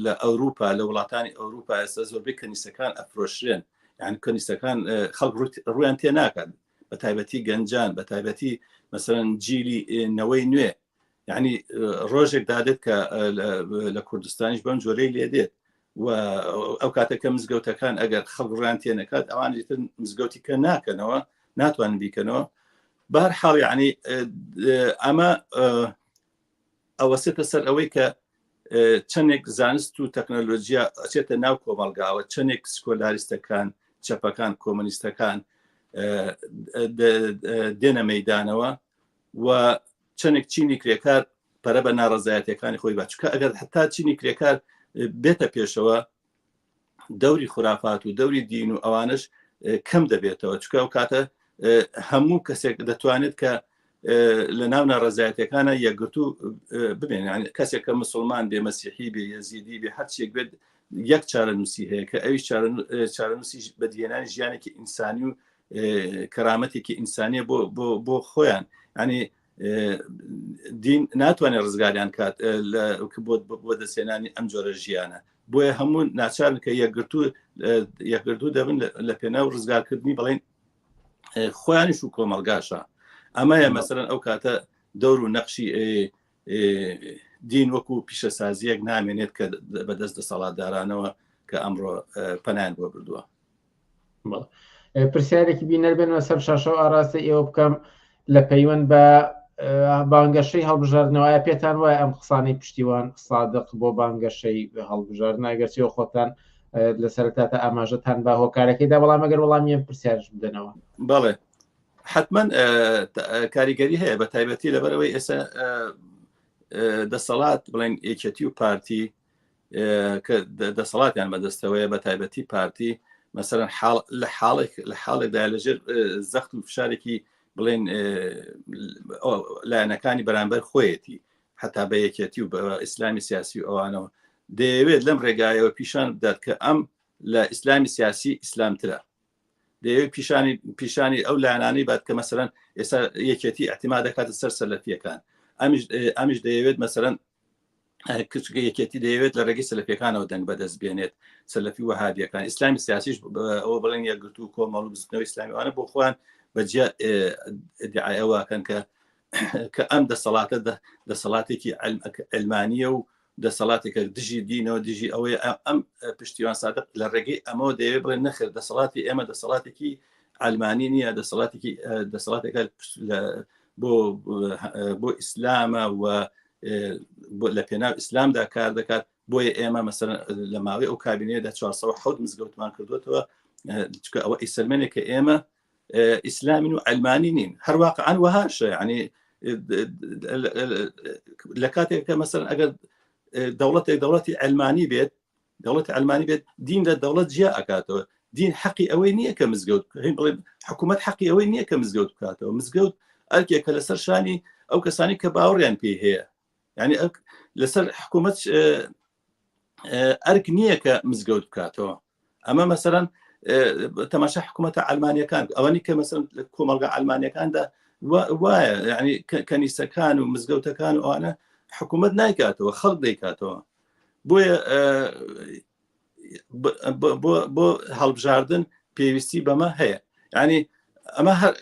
لە ئەوروپا لە وڵاتانی ئەوروپا ئێستا زۆربەی کەنیسەکان ئەفرۆشرێن یان کەنیسەکان خەڵک ڕویان تێ ناکات بە تایبەتی گەنجان بە تایبەتی مەسەرەن جیلی نەوەی نوێ یعنی ڕۆژێک دادێت کە لە کوردستانیش بەم جۆرەی لێ دێت و ئەو کاتە کە مزگەوتەکان ئەگەر خەڵک ڕویان تێ نەکات ئەوان تر مزگەوتی کە ناکەنەوە ناتوانن بیکەنەوە بار حاڵ یعنی ئەمە ئەوەسێتە سەر ئەوەی کە چەندێک زانست و تەکنەلۆجیا ئەچێتە ناو کۆمەلگاوە چەندێک سکۆلاریستەکان چەپەکان کۆمەنیستەکان دێنە مەدانەوە و چەندێک چینی کرێکار پەرە بە ناڕزایەتەکانی خۆی با چکە ئەگەر حتا چینی کرێکار بێتە پێشەوە دەوری خورافات و دەوری دین و ئەوانش کەم دەبێتەوە چکە ئەو کاتە هەموو کەسێک دەتوانێت کە لە ناو ناڕزایەتەکانە یەکگرتو ببێن کەسێک کە مسلمان بێ مەسیحی بێ یەزیدی بێ هەرچێک بێت یەک چارەنووسی هەیە کە ئەوی چارەنووسی بەدیێنانی ژیانێکی ئینسانی و کەرامەتێکی ئینسانیە بۆ بۆ خۆیان ینی دین ناتوانێت ڕزگاریان کات بۆ دەستێنانی ئەم جۆرە ژیانە بۆیە هەموو ناچارن کە یەکگرتوو یەکگرتوو دەبن لە پێناو ڕزگارکردنی بڵین خۆیانیش و کۆمەلگاشە ئەمەیە مەسەرەن ئەو کاتە دەور و نەقشی دین وەکو پیشەسازیەک نامێنێت کە بەدەست دەسەڵاتدارانەوە کە ئەمڕۆ پەنایان بۆ بردووە. پرسیارێکی بینەر بێنمە سەر شاشە و ئاراستە ئێوە بکەم لە پەیوەند بە بانگەشەی هەڵبژاردنەوە ئایا پێتان وایە ئەم قسانەی پشتیوان سادق بۆ بانگەشەی هەڵبژاردن ئەگەرچی خۆتان لە سەرەتا تا ئاماژەتان بە هۆکارەکەیدا بەڵام ئەگەر وەڵامی ئەم پرسیارش بدەنەوە. بەڵێ حتمما کاریگەری هەیە بە تایبەتی لەبەرەوەی ئێستا دەسەڵات بڵێن یەکێتی و پارتی کە دەسەڵاتیان بەدەستەوەیە بە تایبەتی پارتی مەسەرەن حاڵ لە حاڵێک لە حاڵێکدا لەژێر زەخت و فشارێکی بڵێن لایەنەکانی بەرامبەر خۆیەتی حتا بە یەکێتی و بە ئیسلامی سیاسی و ئەوانەوە دەیەوێت لەم ڕێگایەوە پیشان بدات کە ئەم لە ئیسلامی سیاسی ئیسلامترە دەیەوێت پیشانی پیشانی ئەو لایەنانەی بات کە مەسەرەن ئێستا یەکێتی احتیما دەکاتە سەر سەلەفیەکان ئەمیش ئەمیش دەیەوێت مەسەرەن کچگە یەکێتی دەیەوێت لە ڕێگەی سەلەفیەکانەوە دەنگ بەدەست بێنێت سەلەفی وەهابیەکان ئیسلامی سیاسیش ئەوە بڵێن یەکگرتوو کۆمەڵ و بزوتنەوەی ئیسلامیوانە بۆ خۆیان بەجیا ئیدعای ئەوەکەن کە کە ئەم دەسەڵاتە دەسەڵاتێکی علمانیە و دەسەڵاتێکە دژی دینەوە دژی ئەوەی ئەم پشتیوان سادق لە ڕێگەی ئەمەوە دەیەوێت بڵێن نەخێر دەسەڵاتی ئێمە دەسەڵاتێکی ئەلمانی نییە دەسەڵاتێکی دەسەڵاتێکە بۆ بۆ ئیسلامە و لە پێناو ئیسلامدا کار دەکات بۆیە ئێمە مەسەر لە ماوەی ئەو کابینەیەدا 407 مزگەوتمان کردوێتەوە چکە ئەوە ئیسلمێنێک کە ئێمە ئیسلامین و ئەلمانی نین هەروواقعان وەهاشە ینی لە کاتێک کە مەسەر ئەگەر دەوڵەتێک دەوڵەتی ئەلمانی بێت دەوڵەتی ئەلمانی بێت دین لە دەوڵەت جیا ئەکاتەوە دین حەقی ئەوەی نییە کە مزگەوت بڵێ حکوومەت حەقی ئەوەی نییە کە مزگەوت بکاتەوە مزگەوت ئەرکێکە لەسەر شانی ئەو کەسانی کە باوەڕیان پێی هەیە یعنی لەسەر حکوومەت ئەرک نییە کە مزگەوت بکاتەوە ئەمە مەسەرەن تەماشا حکوومەتە ئەلمانیەکان ئەوەنی کە مەسەن لە کۆمەلگا ئەلمانیەکاندا وایە یعنی کەنیسەکان و مزگەوتەکان و ئەوانە حکوومەت نایکاتەوە خەڵک دەیکاتەوە بۆیە بۆ هەڵبژاردن پێویستی بەمە هەیە ینی ئەمە هەر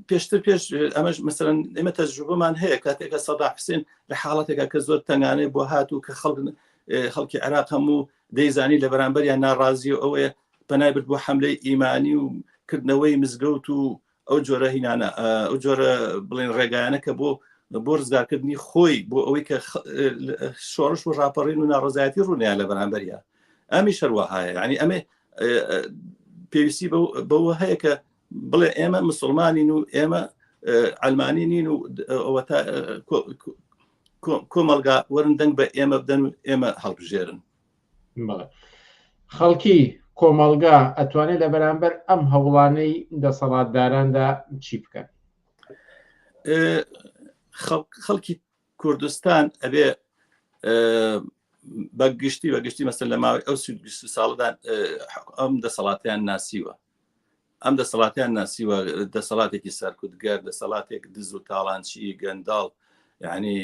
پێشتر پێش ئەمەش مەسەرەن ئێمە تەجروبەمان هەیە کاتێکە سەدا حسێن لە حاڵەتێکا کە زۆر تەنگانەی بۆ هات و کە خەڵک خەڵکی عێراق هەموو دەیزانی لە بەرامبەریان ناڕازی و ئەوەیە پەنای برد بۆ حملەی ئیمانی و کردنەوەی مزگەوت و ئەو جۆرە هینانە ئەو جۆرە بڵێن ڕێگایانە کە بۆ بۆ ڕزگارکردنی خۆی بۆ ئەوەی کە شۆڕش و ڕاپەڕین و ناڕزایەتی ڕوونیان لە بەرامبەریا ئەمی شەروەهایە ینی ئەمێ پێویستی بەوە هەیە کە بڵێ ئێمە مسلمانین و ئێمە ئەلمانی نین و ئەوە تا کۆمەلگا وەرن دەنگ بە ئێمە بدەن و ئێمە هەڵبژێرن خەڵکی کۆمەڵگا ئەتوانێت لە بەرامبەر ئەم هەوڵانەی دەسەڵاتداراندا چی بکەن؟ خەڵکی کوردستان ئەبێ بە گشتی بە گشتی مەسەر لە ماوەی ئەو ساڵدا ئەم دەسەڵاتیان ناسیوە ئەم دەسەڵاتیان ناسیوە دەسەڵاتێکی سەرکوتگەر دەسەڵاتێک دز و تاڵانچی گەنداڵ یعنی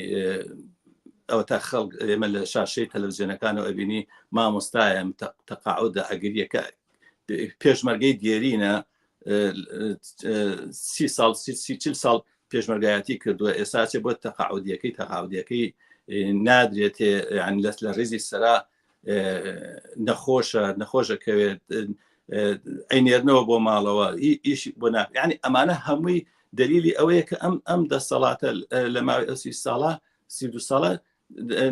ئەوە تا خەڵک ئێمە لە شاشەی تەلەڤزیۆنەکانەوە ئەبینی مامۆستایە تەقاعودە ئەگریەکە پێشمەرگەی دێرینە سی ساڵ سی چل ساڵ پێشمەرگایەتی کردووە ئێستا چێ بۆ تەقاعودیەکەی تەقاعودیەکەی نادرێتێ یعنی لەس لە ڕیزی سەرا نەخۆشە نەخۆشە کەوێت ئەینێرنەوە بۆ ماڵەوە ئیشی بۆ نا ینی ئەمانە هەمووی دلیلی ئەوەیە کە ئەم ئەم دەسەڵاتە لە ماوەی ئەو سی ساڵە سی دو ساڵە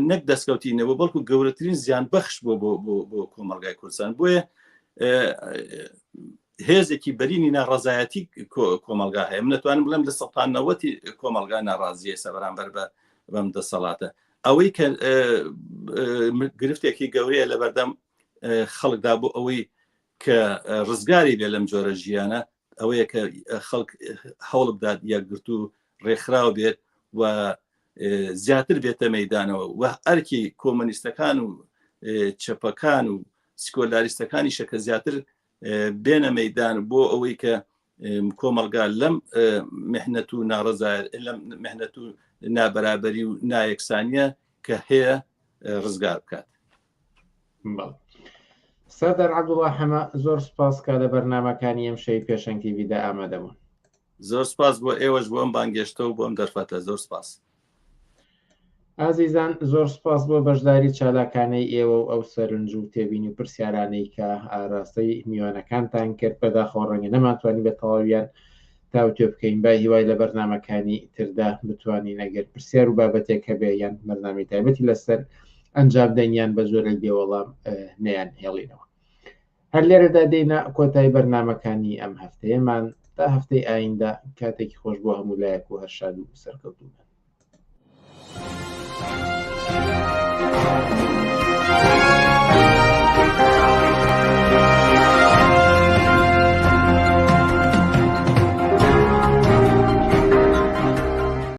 نەک دەستکەوتی نەبوو بەڵکو گەورەترین زیان بەخش بۆ بۆ بۆ بۆ کۆمەلگای کوردستان بۆیە هێزێکی بەرینی ناڕزایەتی کۆمەلگا هەیە من نەتوانم بڵێم لە سەتانەوەتی کۆمەلگا ناڕازیە سەبەرامبەر بە بەم دەسەڵاتە ئەوەی کە گرفتێکی گەورەیە لە بەردەم خەڵکدا بۆ ئەوەی کە ڕزگاری بێ لەم جۆرە ژیانە ئەوەیە کە خەڵک هەوڵ بدات یەکگرتو ڕێکخراو بێت و زیاتر بێتە مەدانەوە و ئەرکی کۆمەنیستەکان و چەپەکان و سکۆلاریستەکانیشە کە زیاتر بێنە مەدان بۆ ئەوەی کە کۆمەڵگا لەم مهنەت و ناڕزای لەم مهنەت و نابەرابەری و نایەکسانیە کە هەیە ڕزگار بکات. سەردار عەبدوڵا حەمە زۆر سپاس کە لە بەرنامەکانی ئەم شەوی پێشەنگ تیڤیدا ئامادە بوون. زۆر سپاس بۆ ئێوەش بۆ ئەم بانگێشتە و بۆ ئەم دەرفەتە زۆر سپاس. ئازیزان زۆر سپاس بۆ بەشداری چالاکانەی ئێوە و ئەو سەرنج و تێبینی و پرسیارانەی کە ئاراستەی میوانەکانتان کرد بەداخەوە ڕەنگە نەمانتوانی بە تەواویان تاوتوێ بکەین بە هیوای لە بەرنامەکانی تردا بتوانین ئەگەر پرسیار و بابەتێک هەبێ یان بەرنامەی تایبەتی لەسەر ئەنجام دەین یان بە زۆرێک بێ وەڵام نەیان هێڵینەوە. هەر لێرەدا دێینە کۆتایی بەرنامەکانی ئەم هەفتەیەمان تا هەفتەی ئایندە کاتێکی خۆش بۆ هەموو لایەک و هەر شاد و سەرکەوتوو بن.